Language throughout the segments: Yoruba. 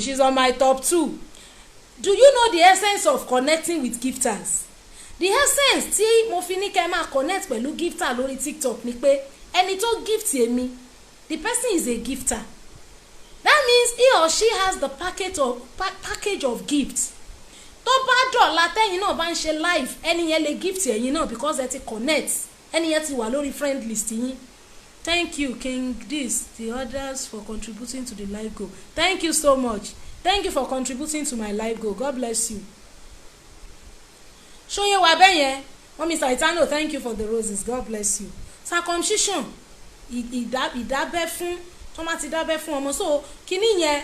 She's on my top two. Do you know the essence of connecting with gifters? The essence tí mo fi ní kẹ́ máa connect pẹ̀lú gifter lórí TikTok ni pé ẹni tó gift èmi, the person is a gifter. That means he or she has the package of gifts. Tó bá dọ̀la tẹ́yìn náà bá ń ṣe live, ẹni yẹn lè gift ẹ̀yin náà because ẹ ti connect, ẹni yẹn ti wà lórí friend list yín. Thank you, King This, the others, for contributing to the live goal. Thank you so much. Thank you for contributing to my live goal. God bless you. Ṣó yé wa bẹ́ẹ̀ yẹn? Mummy Saitano, thank you for the roses. God bless you. Circumcision, ìdábẹ́ fún, tó má ti dábẹ́ fún ọmọ, so kíní yẹn,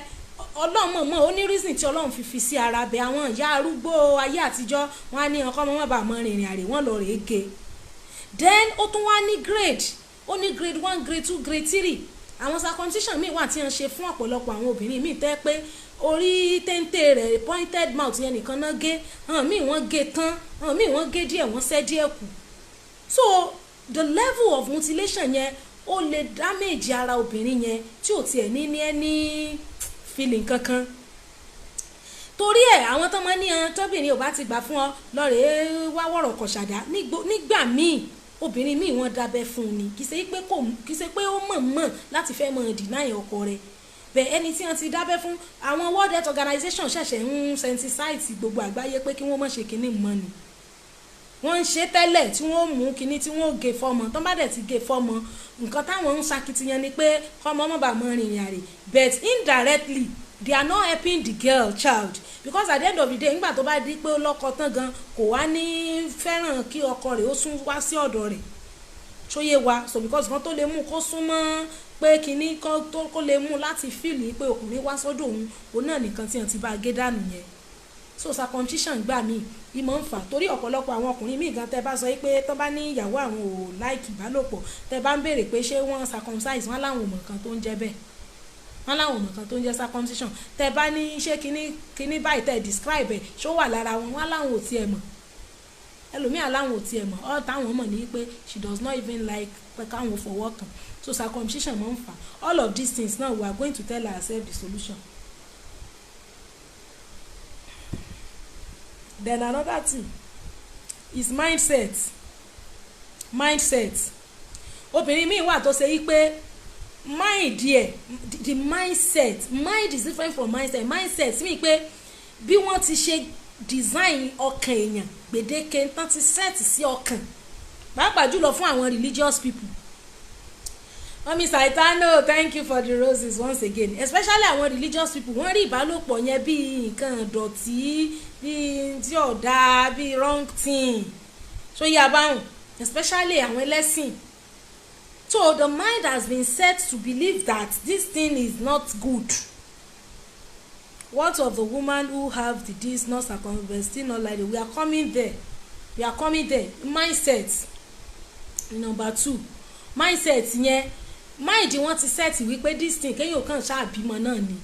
Ọlọ́run mọ̀mọ́, ó ní reason tí Ọlọ́run fi fi sí ara bẹ. Àwọn ìyá arúgbó ayé àtijọ́, wọn á ní ọkọ ọmọ wọn bá mọ rìnrìn àrè, wọn lọ rèé ge. Then ó tún wá ní grade, ó ní grade one, grade two, grade three. Àwọn circumcision míì wà tí wọ́n ṣe fún ọ̀pọ̀lọpọ̀ àwọn obìnrin míì tẹ́ pé orí téńté rẹ̀, pointed mouth yẹn nìkan náà gé. Àwọn míì, wọ́n gé tán. Àwọn míì, wọ́n gé díẹ̀, wọ́n ṣẹ́ díẹ̀ kù. So the level of mutilation yẹn, ó lè damage ara obìnrin yẹn tí ò tiẹ̀ ní any feeling kankan. Torí ẹ̀, àwọn tó máa ń ní ẹran, tóbìnrin ò bá ti gbà fún ọ, lọ́ọ̀rẹ́ wá wọ̀rọ̀ kọ̀ṣàdá. Nígbà míì, obìnrin míì, wọ́n dábẹ́ fún un ni. Kì í ṣe pé ó mọ̀ mọ̀ láti fẹ́ mọ̀ deny ọkọ rẹ̀ bẹ́ẹ̀. Ẹni tí wọ́n ti dábẹ́ fún, àwọn World Health Organization ṣẹ̀ṣẹ̀ ń sensitize gbogbo àgbáyé pé kí wọ́n má ṣe kinní mọ́ ni. Wọ́n ń ṣe tẹ́lẹ̀ tí wọ́n mú kinní tí wọ́n gé fọ́mọ. Tó bá dẹ̀ ti gé fọ́mọ, nǹkan táwọn ń ṣakitiyan ni pé kọ́mọ má bàa mọ rìnrìn àrè, but indirectly they are not helping the girl child, because at the end of the day, nígbà tó bá di pé ó lọ́kọ tán gan, kò wá ní fẹ́ràn kí ọkọ rẹ̀ ó sún wá sí ọ̀dọ̀ rẹ̀. Ṣó yé wa? So because kan tó lè mú kó súnmọ́ pé kinní kan tó kó lè mú láti feel pé ọkùnrin wá sọ́dọ̀ òun, òun náà nìkan tí wọ́n ti bá gé dànù yẹn. So circumcision gbà míì, ìmọ̀ ń fà, torí ọ̀pọ̀lọpọ̀ àwọn ọkùnrin míì gan, tẹ́ bá sọ pé tọ́ bá ní ìyàwó àwọn ò like ìbálòpọ̀, tẹ́ bá ń béèrè pé ṣé wọ́n circumcise, wọ́n láwọn ò mọ̀ nǹkan tó ń jẹ́ bẹ́ẹ̀. Wọ́n láwọn ò mọ̀ nǹkan tó ń jẹ́ circumcision. Tẹ́ bá ní ṣé kíní kíní báyìí tẹ́ describe ẹ̀, ṣó wà lára wọn, wọ́n láwọn ò tiẹ̀ mọ̀. Ẹlòmíà láwọn ò tiẹ̀ mọ̀. Ọ́ táwọn mọ̀ ní pé she does not even like pé káwọn fọwọ́ kàn. So circumcision máa ń fà. All of these things now, we are going to tell ourselves the solution. Then another thing is mindset. Mindset. Obìnrin míì wà tó ṣe yí pé mind ẹ̀, the mindset, mind is different from mindset. Mindset mi pé bí wọ́n ti ṣe design ọkàn èèyàn, gbèdéke tán ti set sí ọkàn, pàápàá jùlọ fún àwọn religious people. Mummy Saitano, thank you for the roses once again. Especially àwọn religious people, wọ́n rí ìbálòpọ̀ yẹn bíi nǹkan ìdọ̀tí, bíi tí ò dáa, bíi wrong thing. So yà báwọn, especially àwọn ẹlẹ́sìn. So the mind has been set to believe that this thing is not good. What of the woman who have the this not circumcised but still not like it? We are coming there, we are coming there. Mindset number two. Mindset yẹn, mind wọn ti set wípé this thing, kéèyàn kàn ṣáà bímọ náà ni.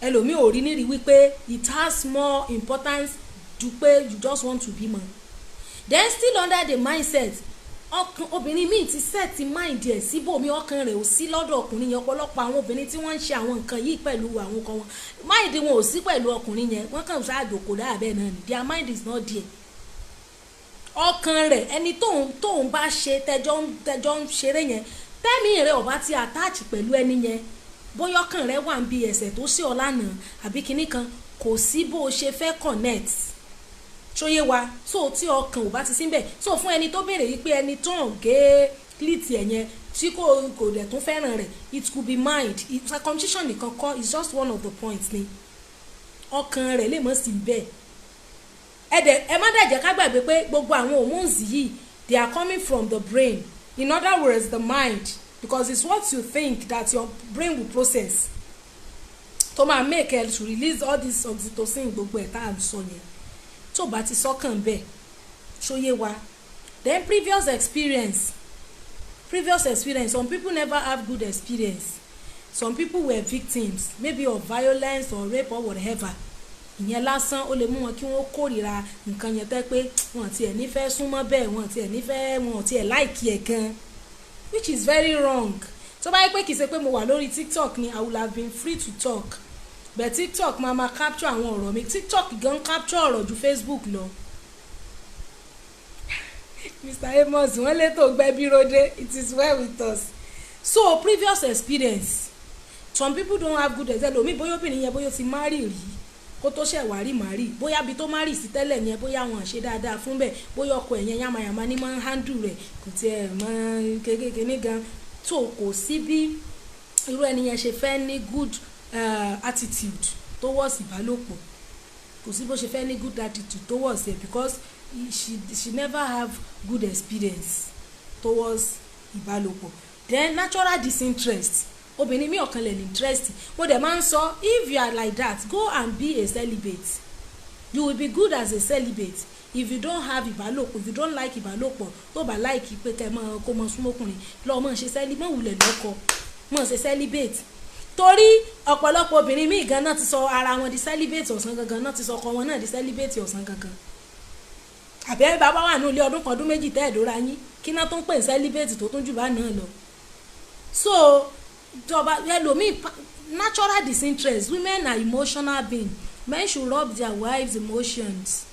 Ẹlòmíì ò rí nírí wípé it has more importance ju pé you just want to bímọ. Then still under the mindset, ọkàn obìnrin míì ti set mind ẹ̀ síbòmí, ọkàn rẹ̀ ò sí lọ́dọ̀ ọkùnrin yẹn. Ọ̀pọ̀lọpọ̀ àwọn obìnrin tí wọ́n ń ṣe àwọn nǹkan yìí pẹ̀lú àwọn ọkọ wọn, mind wọn ò sí pẹ̀lú ọkùnrin yẹn. Wọ́n kàn ṣáà jòkó dáàbẹ̀ náà ni. Their mind is not there. Ọkàn rẹ̀, ẹni tóun bá ṣe, tẹjọ́ ń ṣeré yẹn, tẹ́mi rẹ̀ ọba ti attach pẹ̀lú ẹni yẹn, bóyá ọkàn rẹ̀ wà ń bi ẹ̀sẹ̀ tó sí ọ lánàá àbí kinní kan, kò sí bó o ṣe fẹ́ connect. Ṣó yé wa? So tí ọkàn ò bá ti síbẹ̀, so fún ẹni tó béèrè yìí pé ẹni tó ń gé clit ẹ̀ yẹn tí kò dẹ̀ tún fẹ́ràn rẹ̀, it could be mind. Circumcision nìkan kọ́, it's just one of the points ni. Ọkàn rẹ̀ lè mọ̀ sí bẹ́ẹ̀. Ẹ dẹ̀ ẹ má dẹ̀ jẹ́ ká gbàgbé pé gbogbo àwọn hormones yìí, they are coming from the brain, in other words, the mind, because it's what you think that your brain will process tó máa make ẹ to release all this oxytocin, gbogbo ẹ̀ tá à ń sọ yẹn. Tó bá ti sọ́kàn bẹ́ẹ̀, ṣó yé wa? Then previous experience. Previous experience. Some people never have good experience. Some people were victims, maybe of violence or rape or whatever. Ìyẹn lásán, ó lè mú wọn kí wọ́n kórìíra nǹkan yẹn, tẹ́ pé wọ́n tiẹ̀ nífẹ̀ẹ́ súnmọ́ bẹ́ẹ̀, wọ́n tiẹ̀ nífẹ̀ẹ́, wọ́n tiẹ̀ like ẹ̀ gan, which is very wrong. Tó bá yẹ pé kì í ṣe pé mo wà lórí TikTok ni, I would have been free to talk. But TikTok máa ma capture àwọn ọ̀rọ̀ mi. TikTok gan capture ọ̀rọ̀ ju Facebook lọ. Mr Amos, wọ́n létò gbẹ́bíròdé. It is well with us. So previous experience, some people don't have good example. Omi bóyá obìnrin yẹn, bóyá ó ti marry rí kó tó ṣẹ̀ wá rí marry, bóyá bí tó marry sí tẹ́lẹ̀ yẹn, bóyá wọn ṣe dáadáa fún bẹ́ẹ̀, bóyá ọkọ ẹ̀ yẹn yamayama ní máa ń handle rẹ̀, kò tiẹ̀ mọ kékeré ní gan tó, kò sí bí irú ẹni yẹn ṣe fẹ́ ní good attitude towards ìbálòpọ̀. Kò sí bó ṣe fẹ́ ní good attitude towards ẹ̀, because she never have good experience towards ìbálòpọ̀. Then natural disinterest. Obìnrin mi ọ̀kan lẹ̀ ní interest. Mo dẹ̀ máa ń sọ, if you are like that, go and be a celibate. You will be good as a celibate. If you don't have ìbálòpọ̀, if you don't like ìbálòpọ̀, tó bá like pé kẹ́ mọ kó mọ súnmọ́kùnrin lọ́ọ́ mọ̀ ṣe celibate, mọ̀ wulẹ̀ lọ́kọ, mọ̀ ṣe celibate, torí ọ̀pọ̀lọpọ̀ obìnrin míì gan náà ti sọ ara wọn di celibate ọ̀sán gangan, náà ti sọ ọkọ wọn náà di celibate ọ̀sán gangan. Àbí ẹ bá wà ní ilé ọdún kan, ọdún 2 tẹ́ ẹ̀dọ́ra yín, kí náà tó ń pè ní celibate tó tún jù bá náà lọ? So tọba ẹlòmíì, natural disinterest. Women are emotional being. Men should rub their wives' emotions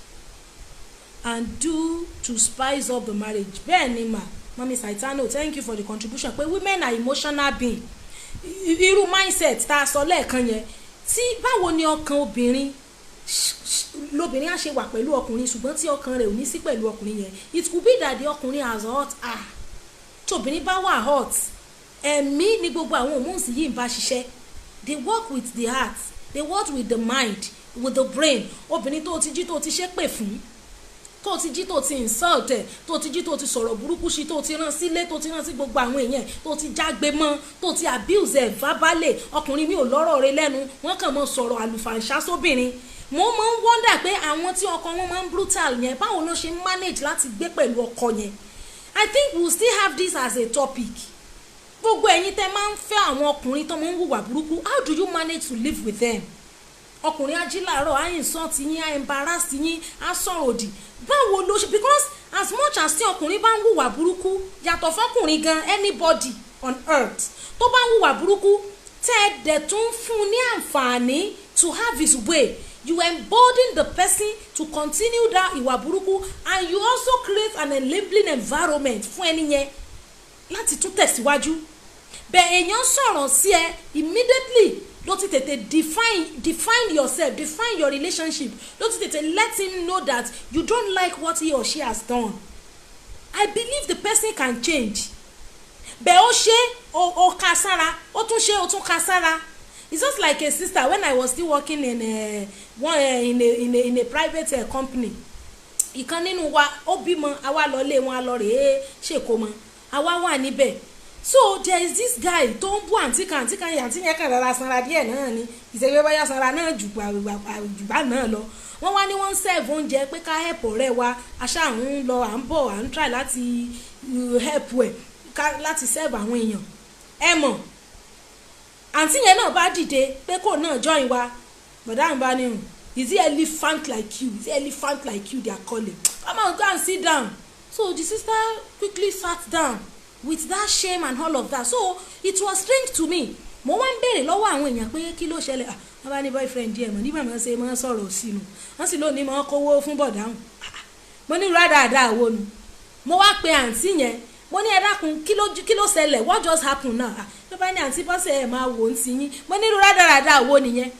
and do to spice up the marriage. Bẹ́ẹ̀ ni mà. Mummy Saitano, thank you for the contribution pé women are emotional being. Irú mindset tá a sọ lẹ́ẹ̀kan yẹn, tí báwo ni ọkàn obìnrin lobìnrin á ṣe wà pẹ̀lú ọkùnrin, ṣùgbọ́n tí ọkàn rẹ̀ ò ní sí pẹ̀lú ọkùnrin yẹn? It could be that the ọkùnrin has hurt her. Tóbìnrin bá wà hurt, ẹ̀mí ni gbogbo àwọn hormones yìí ń bá ṣiṣẹ́. They work with the heart, they work with the mind, with the brain. Obìnrin tó ti jí tó ti ṣépè fún, tó ti jí tó ti insult ẹ̀, tó ti jí tó ti sọ̀rọ̀ burúkú sí, tó ti rán sílé, tó ti rán sí gbogbo àwọn èèyàn, tó ti jágbe mọ́, tó ti abuse ẹ̀ verbally. Ọkùnrin mi ò lọ́rọ̀ rẹ̀ lẹ́nu, wọ́n kàn mọ́ sọ̀rọ̀ àlùfàǹṣá sóbìnrin. Mo máa ń wonder pé àwọn tí ọkọ wọn máa ń brutal yẹn, báwo ló ṣe ń manage láti gbé pẹ̀lú ọkọ yẹn? I think we will still have this as a topic. Gbogbo ẹ̀yin tẹ́ máa ń fẹ́ àwọn ọkùnrin tó máa ń hùwà burúkú, how do you manage to live with them? Ọkùnrin á jí láàárọ̀, á insult yín, á embarrass yín, á sọ̀rọ̀ òdì. Báwo ló ṣe? Because as much as tí ọkùnrin bá ń hùwà burúkú, yàtọ̀ fọkùnrin gan, anybody on earth tó bá ń hùwà burúkú, tẹ́ ẹ dẹ̀ tún fún un ní àǹfààní to have his way, you embolden the person to continue that ìwà burúkú, and you also create an enabling environment fún ẹni yẹn láti tún tẹ̀síwájú. Bẹ́ẹ̀ èèyàn sọ̀rọ̀ sí ẹ, immediately ló ti tètè define yourself, define your relationship, ló ti tètè let him know that you don't like what he or she has done. I believe the person can change. Bẹ́ẹ̀ ó ṣe, ó ka sára, ó tún ṣe, ó tún ka sára. It's just like a sister when I was still working in a one in a private company. Ìkan nínú wa, ó bímọ, àwa lọ lé wọn, a lọ rèé ṣèkómọ, àwa wà níbẹ̀. So there is this guy tó ń bú àǹtí kan. Àǹtí kan yìí, àǹtí yẹn kàn rárá sanra díẹ̀ náà ni, ìṣègbè báyà sanra náà jù jùbá náà lọ. Wọ́n wá ní wọ́n ń serve oúnjẹ pé ká help ọ̀rẹ́ wa. Aṣá à ń lọ, à ń bọ̀, à ń try láti help ẹ̀ láti serve àwọn èèyàn. Ẹ mọ̀, àǹtí yẹn náà bá dìde pé kò náà join wa. Bọ̀dá ń bá ní hùn, "Is he elephant like you? Is he elephant like you they are calling? Come on, go and sit down." So the sister quickly sat down with that shame and all of that. So it was strange to me. Mo wá ń béèrè lọ́wọ́ àwọn èèyàn pé kí ló ṣẹlẹ̀? Ah, wọ́n bá ní boyfriend díẹ̀ mọ̀ nígbà máa ṣe máa sọ̀rọ̀ sínú wọ́n sì lónìí máa kówó fún bọ̀dáhùn. Mo ní rádaràda wo nu. Mo wá pe àǹtí yẹn, mo ní, "Ẹ dákun, kí ló ṣẹlẹ̀? What just happen now?" Ah, ló bá ní, "Àǹtí bọ́sẹ̀, ẹ̀ máa wò ó ti yín." Mo ní rádaràda wo nìyẹn?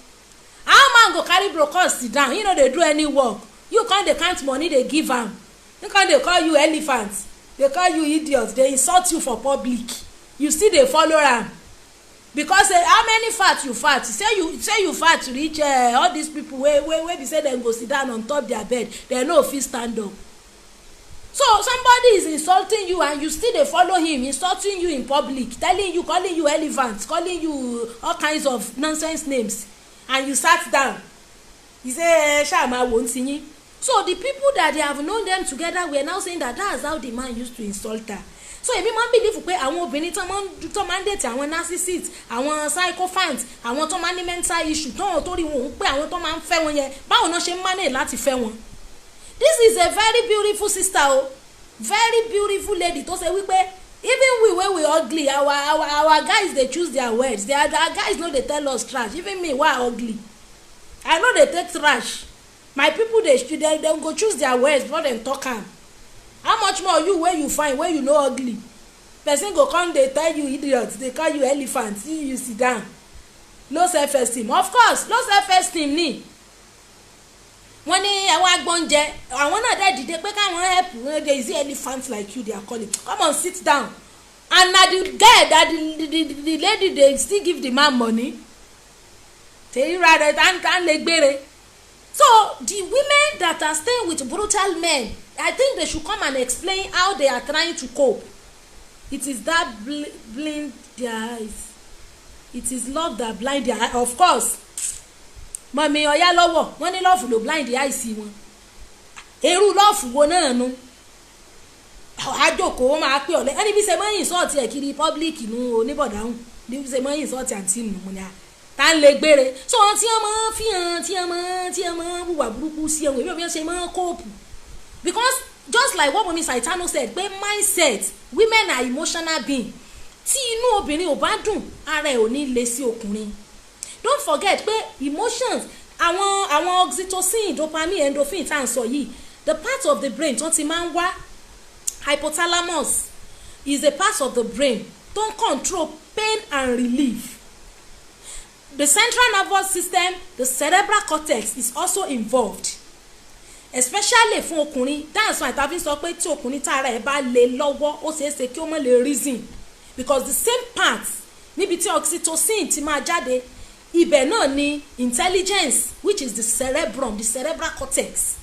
How man go carry brocos sit down? You no dey do any work, you come dey count money dey give am. You come dey call you elephant, dey call you idiot, dey insult you for public, you still dey follow am because how many fat you fat? Say you fat reach all these people wey be say dem go sit down on top their bed, dem no fit stand up. So somebody is insulting you and you still dey follow him, insulting you in public, telling you, calling you elephant, calling you all kinds of nonsense names, and you sat down. You say, "Ẹ ṣáà máa wò ó ti yín." So the people that they have known them together were now saying that that's how the man used to insult her. So èmi máa ń believe pé àwọn obìnrin tó máa ń date àwọn narcissist, àwọn psychopaths, àwọn tó máa ń ní mental issue, tó hàn torí wọn ò ń pé àwọn tó máa ń fẹ́ wọn yẹn, báwo náà ṣe ń manage láti fẹ́ wọn? This is a very beautiful sister o, very beautiful lady, tó ṣe wípé even we wey we ugly, our guys dey choose their words. Our guys no dey tell us trash. Even me wey I ugly. I no dey take trash. My people dey, dem go choose their words before dem talk am. How much more you wey you fine, wey you no ugly? Person go come dey tell you idiot, dey call you elephant, you sit down. Low self esteem, of course, low self esteem ni. Wọ́n ní ẹ wá gbóúnjẹ, àwọn náà dẹ̀ dìde pé káwọn help. There is elephant like you they are calling, come on, sit down. And na the girl that the lady dey still give the man money. Tèyíra rẹ̀ tá ń lè gbére. So the women that are staying with brutal men, I think they should come and explain how they are trying to cope. It is that blind their eyes. It is love that blind their eyes, of course. Mummy ọ̀yá lọ́wọ́, wọ́n ní love ló blind the eyes wọn. Irú love wo náà nu? Àjòkó, wọn máa pè ọ̀lẹ́ ẹni bí ṣe máa ń insult ẹ̀ kiri public nu oníbọ̀dáhùn, bí ṣe máa ń insult àǹtí nù mo ní à tá ń lè gbére. So wọn tí wọn máa fi hàn, tí wọn máa hùwà burúkú sí ẹwọn, èmi ò bí wọn ṣe máa cope, because just like what Mummy Saitano said pé mindset, women are emotional being. Tí inú obìnrin ò bá dùn, ara ẹ̀ ò ní le sí ọkùnrin. Don't forget pé emotions, àwọn oxytocin, dopamine, endorphin tá à ń sọ yìí, the part of the brain tó ti máa ń wá, hypothalamus is a part of the brain tó ń control pain and relief. The central nervous system, the cerebral cortex is also involved, especially fún ọkùnrin. That's why tàbí sọ pé tí ọkùnrin tára ẹ̀ bá le lọ́wọ́, ó ṣeé ṣe kí ó má lè reason, because the same part níbi tí oxytocin ti máa jáde, ibẹ̀ náà ni intelligence, which is the cerebrum, the cerebral cortex.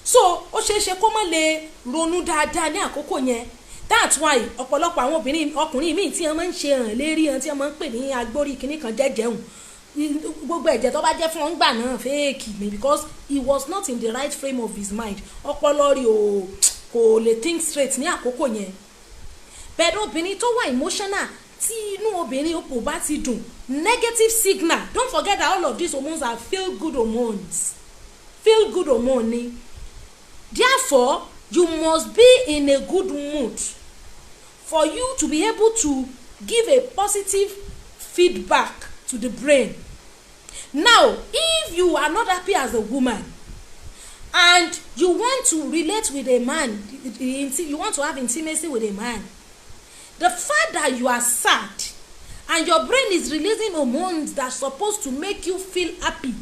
So ó ṣeé ṣe kó má lè ronú dáadáa ní àkókò yẹn. That's why ọ̀pọ̀lọpọ̀ àwọn obìnrin, ọkùnrin míì tí wọ́n máa ń ṣe hàn lérí hàn, tí wọ́n máa ń pè ní agbórí kìnnì kan jẹ́jẹ̀hùn, gbogbo ẹ̀jẹ̀ tó bá jẹ́ fún wọn gbà náà, fake ni, because he was not in the right frame of his mind. Ọpọlọ rẹ̀ ò kò lè think straight ní àkókò yẹn. Bẹ́ẹ̀ obìnrin tó wà emotional, tí inú obìnrin kò bá ti dùn, negative signal. Don't forget that all of these hormones are feel good hormones. Feel good hormone ni. Therefore you must be in a good mood for you to be able to give a positive feedback to the brain. Now, if you are not happy as a woman and you want to relate with a man, you want to have intimacy with a man, the fact that you are sad and your brain is releasing hormones that supposed to make you feel happy,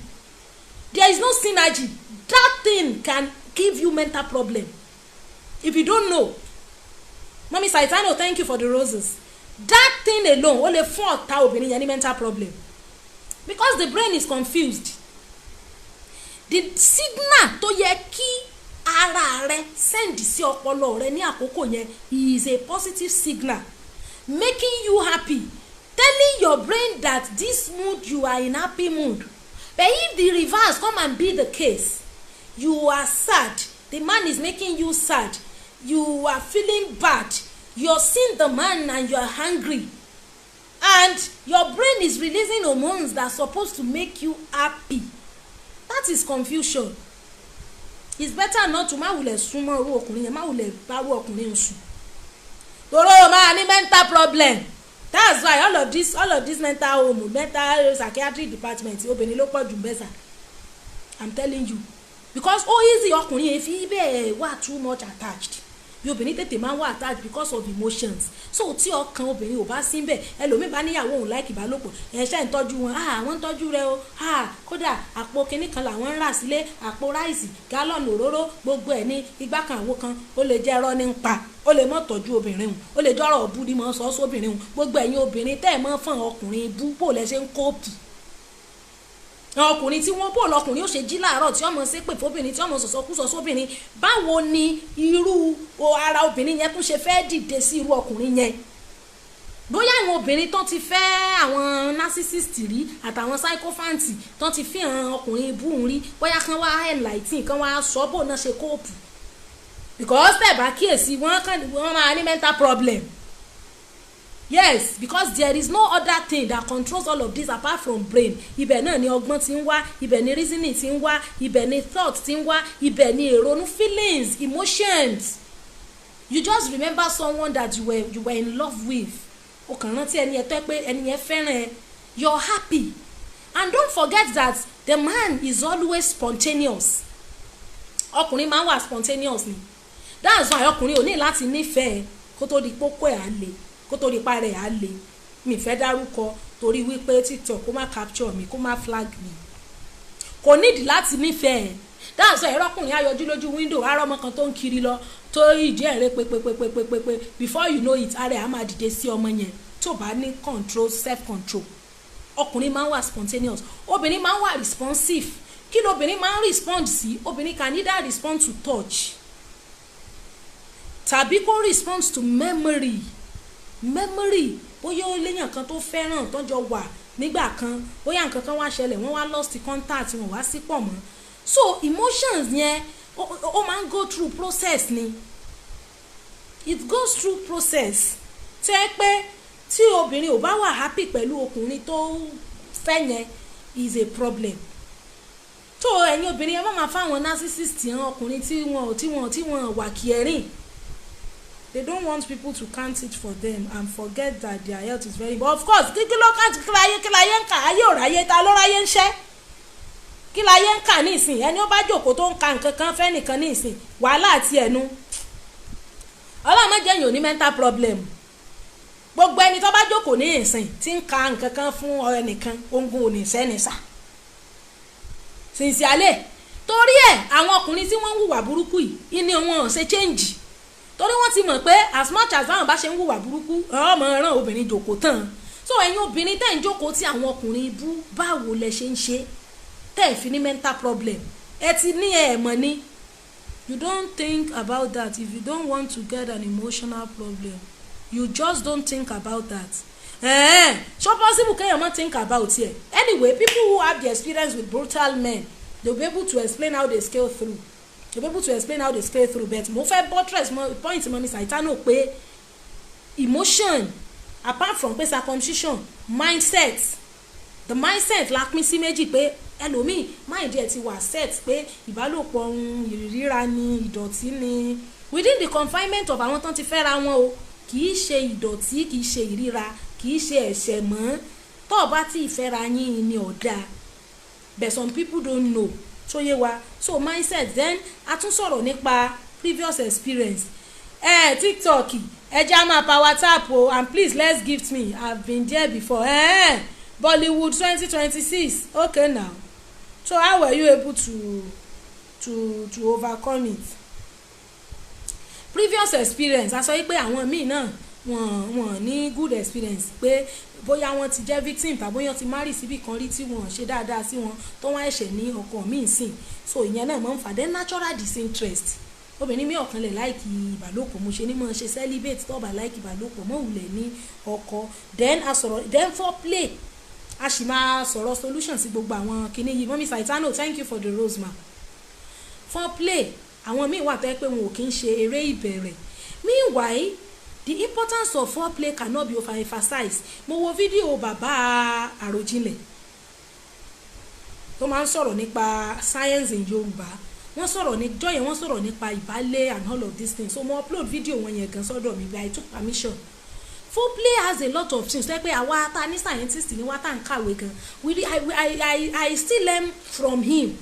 there is no synergy. That thing can give you mental problem if you don't know. Mummy Saitano, thank you for the roses. That thing alone, ó lè fún ọ̀tá obìnrin yẹn ní mental problem, because the brain is confused. The signal tó yẹ kí ara rẹ send sí ọpọlọ rẹ ní àkókò yẹn is a positive signal making you happy, telling your brain that this mood, you are in happy mood. But if the reverse come and be the case, you are sad, the man is making you sad, you are feeling bad, you're seeing the man and you are angry, and your brain is releasing hormones that are supposed to make you happy, that is confusion. It's better not to. Má wulẹ̀ súnmọ́ irú ọkùnrin yẹn, má wulẹ̀ bá irú ọkùnrin yẹn sùn, torí o máa ní mental problem. That's why all of this mental home, mental psychiatric department, obìnrin ló pọ̀ jù bẹ́sà. I'm telling you, because ó easy. Ọkùnrin yẹn fi bẹ́ẹ̀ wà too much attached bí obìnrin tètè máa ń wà attached because of emotions. So tí ọkàn obìnrin ò bá sí ń bẹ̀, ẹlòmíì bá níyàwó òun like ìbálòpọ̀, ẹ̀ ṣe ń tọ́jú wọn, ah, wọ́n ń tọ́jú rẹ o, ah, kódà àpò kinní kan làwọn ń rà sílé, àpò rice, gallon òróró, gbogbo ẹ̀ ní igbá kan, àwo kan. Ó lè jẹ́ ẹ̀rọ ní ń pa, ó lè mọ́ tọ́jú obìnrin hùn, ó lè jọ́rọ̀ ọ̀bú ni mọ́ sọ sóbìnrin hùn. Gbogbo ẹ̀yin obìnrin tẹ́ ẹ̀ mọ́ fún ọkùnrin bú, bò lẹ́ ṣe ń cope? Ọkùnrin tí wọ́n bò lọkùnrin ó ṣe jí láàárọ̀ tí ọmọ ṣépè fóbìnrin, tí ọmọ sọ̀sọ́kúsọ sóbìnrin, báwo ni irú ara obìnrin yẹn tún ṣe fẹ́ dìde sí irú ọkùnrin yẹn? Bóyá àwọn obìnrin tó ti fẹ́ àwọn narcissist rí àtàwọn sycophant tó ti fi hàn ọkùnrin búhun rí, bóyá kán wá enlighten, kán wá sọ bó náà ṣe cope, because tẹ̀ bá kíyèsí wọ́n kàn wọ́n máa ní mental problem. Yes, because there is no other thing that controls all of this apart from brain. Ibẹ̀ náà ni ọgbọ́n ti ń wá, ibẹ̀ ni reasoning ti ń wá, ibẹ̀ ni thought ti ń wá, ibẹ̀ ni èrònú, feelings, emotions. You just remember someone that you were in love with. O kàn rántí ẹni ẹ tẹ́ pé ẹni yẹn fẹ́ràn ẹ, you're happy. And don't forget that The man is always spontaneous. Ọkùnrin máa ń wà spontaneous ni. That's why ọkùnrin ò ní láti nífẹ̀ẹ́ kó tó di pókó ẹ̀ á le, kó tó di parẹ́ ẹ̀ á le. Mi fẹ́ dárúkọ torí wípé TikTok kó má capture mi, kó má flag mi. Kò nídìí láti nífẹ̀ẹ́. That's why ẹ̀rọ ọkùnrin ayọjú lójú window, ará ọmọ kan tó ń kiri lọ tó ìdí ẹ̀rẹ́ pépépépépépé, before you know it, ara ẹ̀ á máa dìde sí ọmọ yẹn tó bá ní control, self control. Ọkùnrin máa ń wà spontaneous, obìnrin máa ń wà responsive. Kí lobìnrin máa ń respond sí? Obìnrin can either respond to touch tàbí kó respond to memory. Memory, bóyá ó léyàn kan tó fẹ́ràn tó jọ wà nígbà kan, bóyá nǹkan kan wá ṣẹlẹ̀, wọ́n wá lost contact, wọn wá sí pọ̀ mọ́. So emotions yẹn, ó máa ń go through process ni. It goes through process tí ẹ pé tí obìnrin ò bá wà happy pẹ̀lú ọkùnrin tó fẹ́ yẹn is a problem. Tó ẹ̀yin obìnrin, ẹ má máa fáwọn narcissist hàn, ọkùnrin tí wọn wà caring. They don't want people to count it for them and forget that their health is very important. Of course. Kí ló count? Kí láyé, kí láyé ń kà? Ayé ò ráyé, ta ló ráyé ń ṣẹ́? Kí láyé ń kà ní ìsìn? Ẹni ó bá jókòó tó ń ka nǹkan kan fẹ́ nìkan ní ìsìn, wàhálà àti ẹnu. Ọlọ́run má jẹ́ èèyàn ní mental problem. Gbogbo ẹni tó bá jókòó ní ìsìn tí ń ka nǹkan kan fún ẹnìkan, ogun ò ní sẹ́ni sà. Sincerely, torí ẹ̀, àwọn ọkùnrin tí wọ́n ń hùwà burúkú yìí ní wọn ò ṣe change, torí wọ́n ti mọ̀ pé as much as báwọn bá ṣe ń hùwà burúkú, ọmọ ràn obìnrin jòkó tán. So ẹ̀yin obìnrin tẹ́ ń jókòó tí àwọn ọkùnrin ibú, báwo lẹ ṣe ń ṣe tẹ́ ẹ̀ fi ní mental problem? Ẹ ti ní ẹ̀ mọ̀ ni. You don't think about that if you don't want to get an emotional problem. You just don't think about that. So possible kéèyàn má think about it? Anyway, people who have the experience with brutal men, they will be able to explain how they scale through. They will be able to explain how they scale through. But mo fẹ́ buttress mo point Mummy Saitano pé emotion, apart from pé circumcision, mindset, the mindset la pín sí méjì, pé ẹlòmíì, mind ẹ̀ ti wà set pé ìbálòpọ̀ ohun ìríra ni, ìdọ̀tí ni, within the confinement of àwọn tán ti fẹ́ra wọn o. Kì í ṣe ìdọ̀tí, kì í ṣe ìríra, kì í ṣe ẹ̀ṣẹ̀ mọ́. Tó o bá tí ì fẹ́ra yín ni ọ̀dà, but some people don't know. Tó yé wa? So mindset. Then a tún sọ̀rọ̀ nípa previous experience. TikTok, ẹ jẹ́ á máa power tap o, and please, let's gift me. I've been there before. Bollywood 2026. Okay, now, so how were you able to overcome it? Previous experience, a sọ pé àwọn míì náà, wọ́n ní good experience, pé bóyá wọ́n ti jẹ́ victim tàbí bóyá wọ́n ti marry síbì kan rí tí wọ́n ṣe dáadáa sí wọn, tó wọ́n ẹ̀ṣẹ̀ ní ọkọ míì sìn. So ìyẹn náà máa ń fà. Then natural disinterest. Obìnrin mi ọ̀kan lè like ìbálòpọ̀. Mo ṣe ní mo ṣe celibate, tó bá like ìbálòpọ̀ mọ́ wulẹ̀ ní ọkọ. Then a sọ̀rọ̀, then foreplay, a sì máa sọ̀rọ̀ solution sí gbogbo àwọn kinní yìí. Mummy Saitano, thank you for the rose, ma. Foreplay, àwọn míì wà tó yẹ pé wọn ò kí ń ṣe eré ìbẹ̀rẹ̀. Meanwhile, the importance of foreplay cannot be overemphasized. Mo wo fídíò bàbá Àròjinlẹ̀ tó máa ń sọ̀rọ̀ nípa science in Yorùbá. Wọ́n sọ̀rọ̀ ní jọ́ yẹn, wọ́n sọ̀rọ̀ nípa ìbálẹ̀ and all of these things. So mo upload video wọn yẹn gan sọ́dọ̀ mi, but I took permission. Foreplay has a lot of things tó yẹ pé àwa ta ní scientist ni wá, tá n kàwé gan, we I, I, I, I still learn from him.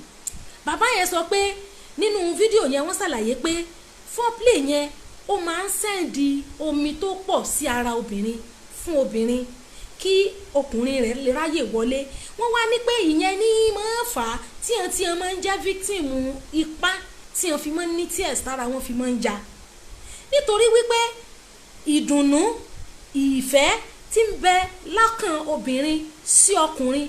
Bàbá yẹn sọ pé nínú fídíò yẹn, wọ́n ṣàlàyé pé foreplay yẹn, ó máa ń send omi tó pọ̀ sí ara obìnrin fún obìnrin kí ọkùnrin rẹ̀ lè ráyè wọlé. Wọ́n wá ní pé ìyẹn ní máa ń fà á tí wọ́n máa ń jẹ́ victim ipá, tí wọ́n fi máa ń ní tears, tára wọn fi máa ń ja, nítorí wípé ìdùnnú ìfẹ́ tí ń bẹ lọ́kàn obìnrin sí ọkùnrin,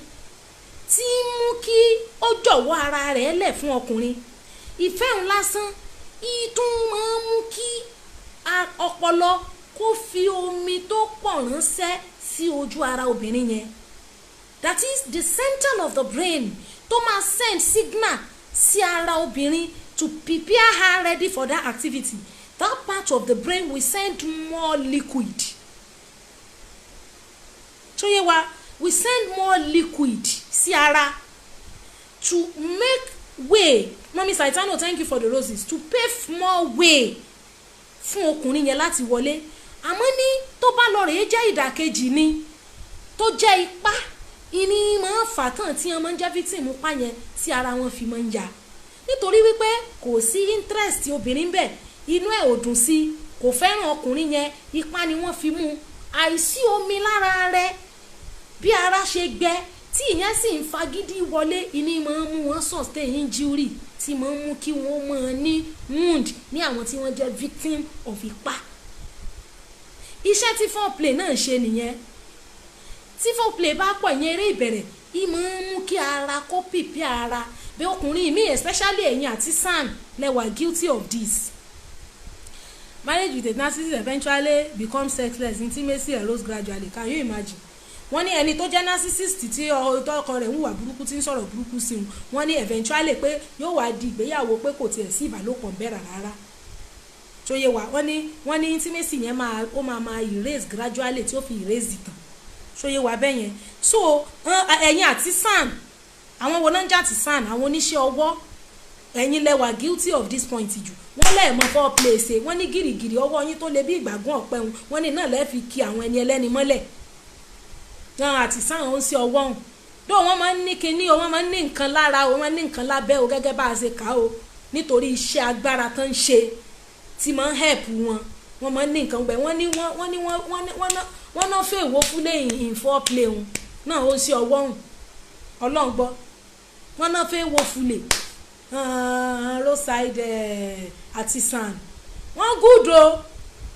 tí ń mú kí ó jọ̀wọ́ ara rẹ̀ lẹ̀ fún ọkùnrin, ìfẹ́ òun lásán ìtún máa ń mú kí ọpọlọ kó fi omi tó pọ̀ ránṣẹ́ sí ojú ara obìnrin yẹn. That is the center of the brain tó máa send signal sí ara obìnrin to prepare her ready for that activity. That part of the brain will send more liquid. Tó yé wa? We send more liquid sí ara to make way. Mummy Saitano, thank you for the roses. To pave more way fún ọkùnrin yẹn láti wọlé. Àmọ́ ní tó bá lọ rèé jẹ́ ìdàkejì ni, tó jẹ́ ipá. Ìní máa ń fà tán tí wọ́n máa ń jẹ́ victim pa yẹn, tí ara wọn fi máa ń ya, nítorí wípé kò sí interest obìnrin bẹ́ẹ̀, inú ẹ̀ ò dùn sí, kò fẹ́ràn ọkùnrin yẹn, ipá ni wọ́n fi mú. Àìsí omi lára rẹ̀, bí ara ṣe gbẹ, tí ìyẹn sì ń fagídí wọlé, ìní máa ń mú wọn sustain injury, tí máa ń mú kí wọ́n máa ní wound ní àwọn tí wọ́n jẹ́ victim of ipá. Iṣẹ́ tí foreplay náà ṣe nìyẹn. Tí foreplay bá pọ̀, ìyẹn eré ìbẹ̀rẹ̀, ìmọ̀ ń mú kí ara kó pìpì ara bí ọkùnrin mi, especially ẹ̀yin artisan lẹ wà guilty of this. Marriage with a narcissist eventually become sexless, intimacy erodes gradually. Can you imagine? Wọ́n ní ẹni tó jẹ́ narcissist, tí ọkọ rẹ̀ ń hùwà burúkú, tí ń sọ̀rọ̀ burúkú sí wọn, wọ́n ní eventually pé yóò wá di ìgbéyàwó pé kò tiẹ̀ sí ìbálòpọ̀ bẹ́ẹ̀ rárá. Tó yé wa, wọ́n ní intimacy yẹn máa ó máa máa erase gradually, tí ó fi erase ìtàn. Tó yé wa bẹ́ẹ̀ yẹn? So ẹ̀yin artisan, àwọn wo náà ń jẹ́ artisan? Àwọn oníṣẹ́ ọwọ́, ẹ̀yin lẹ wà guilty of this point jù. Wọ́n lẹ́ẹ̀mọ́ foreplay ṣe. Wọ́n ní gìrìgìrì ọwọ́ yín tó lé bí ìgbàgún ọ̀pẹ wọn, wọ́n ní náà lẹ́ẹ̀ fi kí àwọn ẹni ẹlẹ́ni mọ́lẹ̀ náà. Artisan ò ń ṣe ọwọ́ hùn dó, wọ́n máa ń ní kinní o, wọ́n máa ń ní nǹkan lára o, wọ́n máa ń ní nǹkan lábẹ́ o, gẹ́gẹ́ bá a ṣe kà á o, nítorí iṣẹ́ agbára tán ń ṣe tí máa ń help wọn. Wọ́n máa ń ní nǹkan gbẹ. Wọ́n ní wọ́n ní wọ́n náà fẹ́ ìwó fúlẹ̀ in foreplay wọn náà, ó ń ṣe ọwọ́ hùn. Ọlọ́run gbọ́, wọ́n náà fẹ́ wo fúlẹ̀ roadside artisan. Wọ́n good o,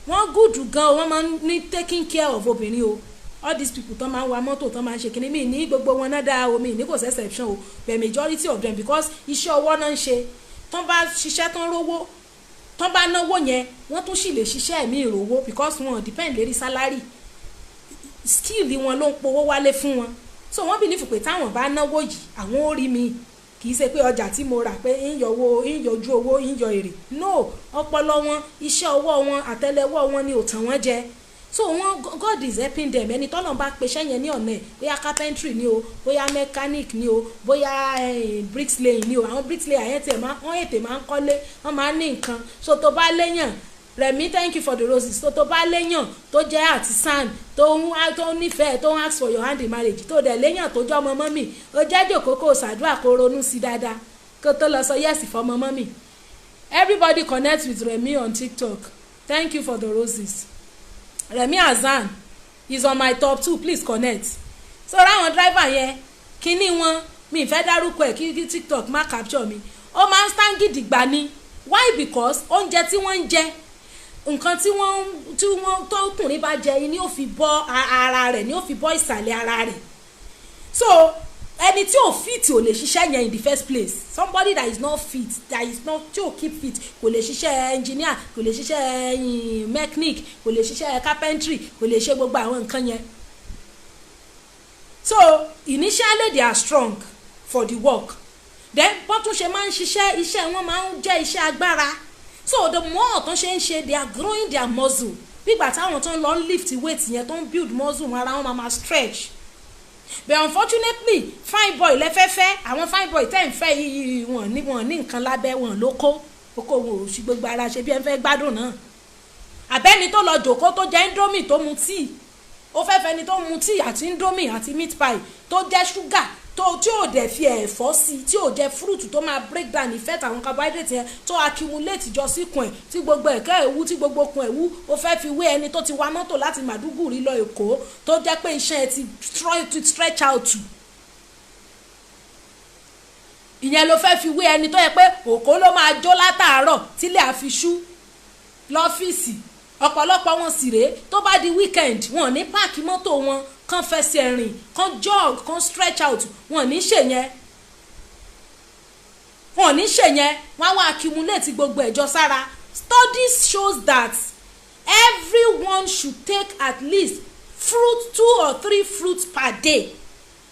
wọ́n good gan o. Wọ́n máa ń ní taking care of obìnrin o. All these people tó máa ń wa mọ́tò, tó máa ń ṣe kíní mi ní gbogbo wọn náà dáa o, mi ní kò sí exception o, but majority of them, because iṣẹ́ ọwọ́ náà ń ṣe. Tó bá ṣiṣẹ́ tán rówó, tó bá náwó yẹn, wọ́n tún sì lè ṣiṣẹ́ ẹ̀mí ìrówó, because wọn depend lérí salary. Skill wọn ló ń powó wálé fún wọn. So wọ́n believe pé táwọn bá náwó yìí, àwọn ò rí mi. Kì í ṣe pé ọjà tí mo rà pé ń yọ owó, ń yọjú owó, ń yọ èrè. No, ọpọlọ wọn, iṣẹ́ ọwọ́ wọn, àtẹ́lẹwọ́ wọn ni ò tàn wọ́n jẹ. So wọn, God is helping them. Ẹni tọ́lọ̀ bá peṣẹ́ yẹn ní ọ̀nà ẹ̀, bóyá carpentry ni o, bóyá mechanic ni o, bóyá bricklaying ni o. Àwọn bricklayer yẹn tiẹ̀ máa wọ́n ètè máa ń kọ́lé, wọ́n máa ń ní nǹkan. So tó bá léyàn, Rẹ̀mí, thank you for the roses. So tó bá léyàn tó jẹ́ artisan, tó nífẹ̀ẹ́, tó ń ask for your hand in marriage, tó dẹ̀ léyàn tó jẹ́ ọmọ mummy, ó jẹ́ jòkó, kó ṣàdúrà, kó ronú sí dáadáa kó tó lọ sọ yes fọmọ mummy. Everybody connect with Rẹ̀mí on TikTok. Thank you for the roses. Rẹ̀mí Hasan is on my top two, please connect. So ráwọn driver yẹn, kínní wọn, mi fẹ́ dárúkọ ẹ̀ kí TikTok má capture mi. Ó máa ń stand gidigba ni. Why? Because oúnjẹ tí wọ́n ń jẹ, nǹkan tí wọ́n tọkùnrin bá jẹ ni ó fi bọ́ ara rẹ̀, ni ó fi bọ́ ìsàlẹ̀ ara rẹ̀. So ẹni tí ò fit ò lè ṣiṣẹ́ yẹn in the first place. Somebody that is not fit, that is not, tí ò keep fit, kò lè ṣiṣẹ́ engineer, kò lè ṣiṣẹ́ mechanic, kò lè ṣiṣẹ́ carpentry, kò lè ṣe gbogbo àwọn nǹkan yẹn. So initially they are strong for the work, then bọ́n tún ṣe máa ń ṣiṣẹ́, iṣẹ́ wọn máa ń jẹ́ iṣẹ́ agbára. So the more tó ṣe ń ṣe, they are growing their muscle. Bígbà táwọn tó ń lọ lift weight yẹn, tó ń build muscle wọn, ara wọn máa ma stretch. But unfortunately, fine boy lẹ́fẹ́fẹ́. Àwọn fine boy tẹ́ ń fẹ́ yìí, wọ́n ní nǹkan lábẹ́ wọn ló kó oko wọn ò sí gbogbo ara ṣe bí ẹ ń fẹ́ gbádùn náà. Àbẹ́ni tó lọ jòkó, tó jẹ Indomie, tó mu tíì, ó fẹ́ fẹ́ni tó mu tíì àti Indomie àti meat pie, tó jẹ́ ṣúgà, tó tí ò dẹ̀ fi ẹ̀fọ́ sí, tí ò jẹ fruit tó máa break down effect àwọn carbohydrate yẹn tó accumulate jọ síkùn ẹ̀, tí gbogbo ẹ̀kẹ́ ẹ̀ wú, tí gbogbo okùn ẹ̀ wú, ó fẹ́ fi wé ẹni tó ti wa mọ́tò láti Màdúgùrí lọ Èkó, tó jẹ́ pé iṣẹ́ ẹ ti stretch out. Ìyẹn ló fẹ́ fi wé ẹni tó yẹ pé òkó ló máa jó látàárọ̀ tílé àfi ṣú lọ́fíìsì. Ọ̀pọ̀lọpọ̀ wọn sì rèé, tó bá di weekend, wọn ní park mọ́tò wọn, kàn fẹsẹ̀ rìn, kàn jog, kàn stretch out. Wọn ní ṣe yẹn, wọn ní ṣe yẹn. Wọn á wá accumulate gbogbo ẹ̀jọ́ sára. Studies shows that everyone should take at least fruit, two or three fruits per day.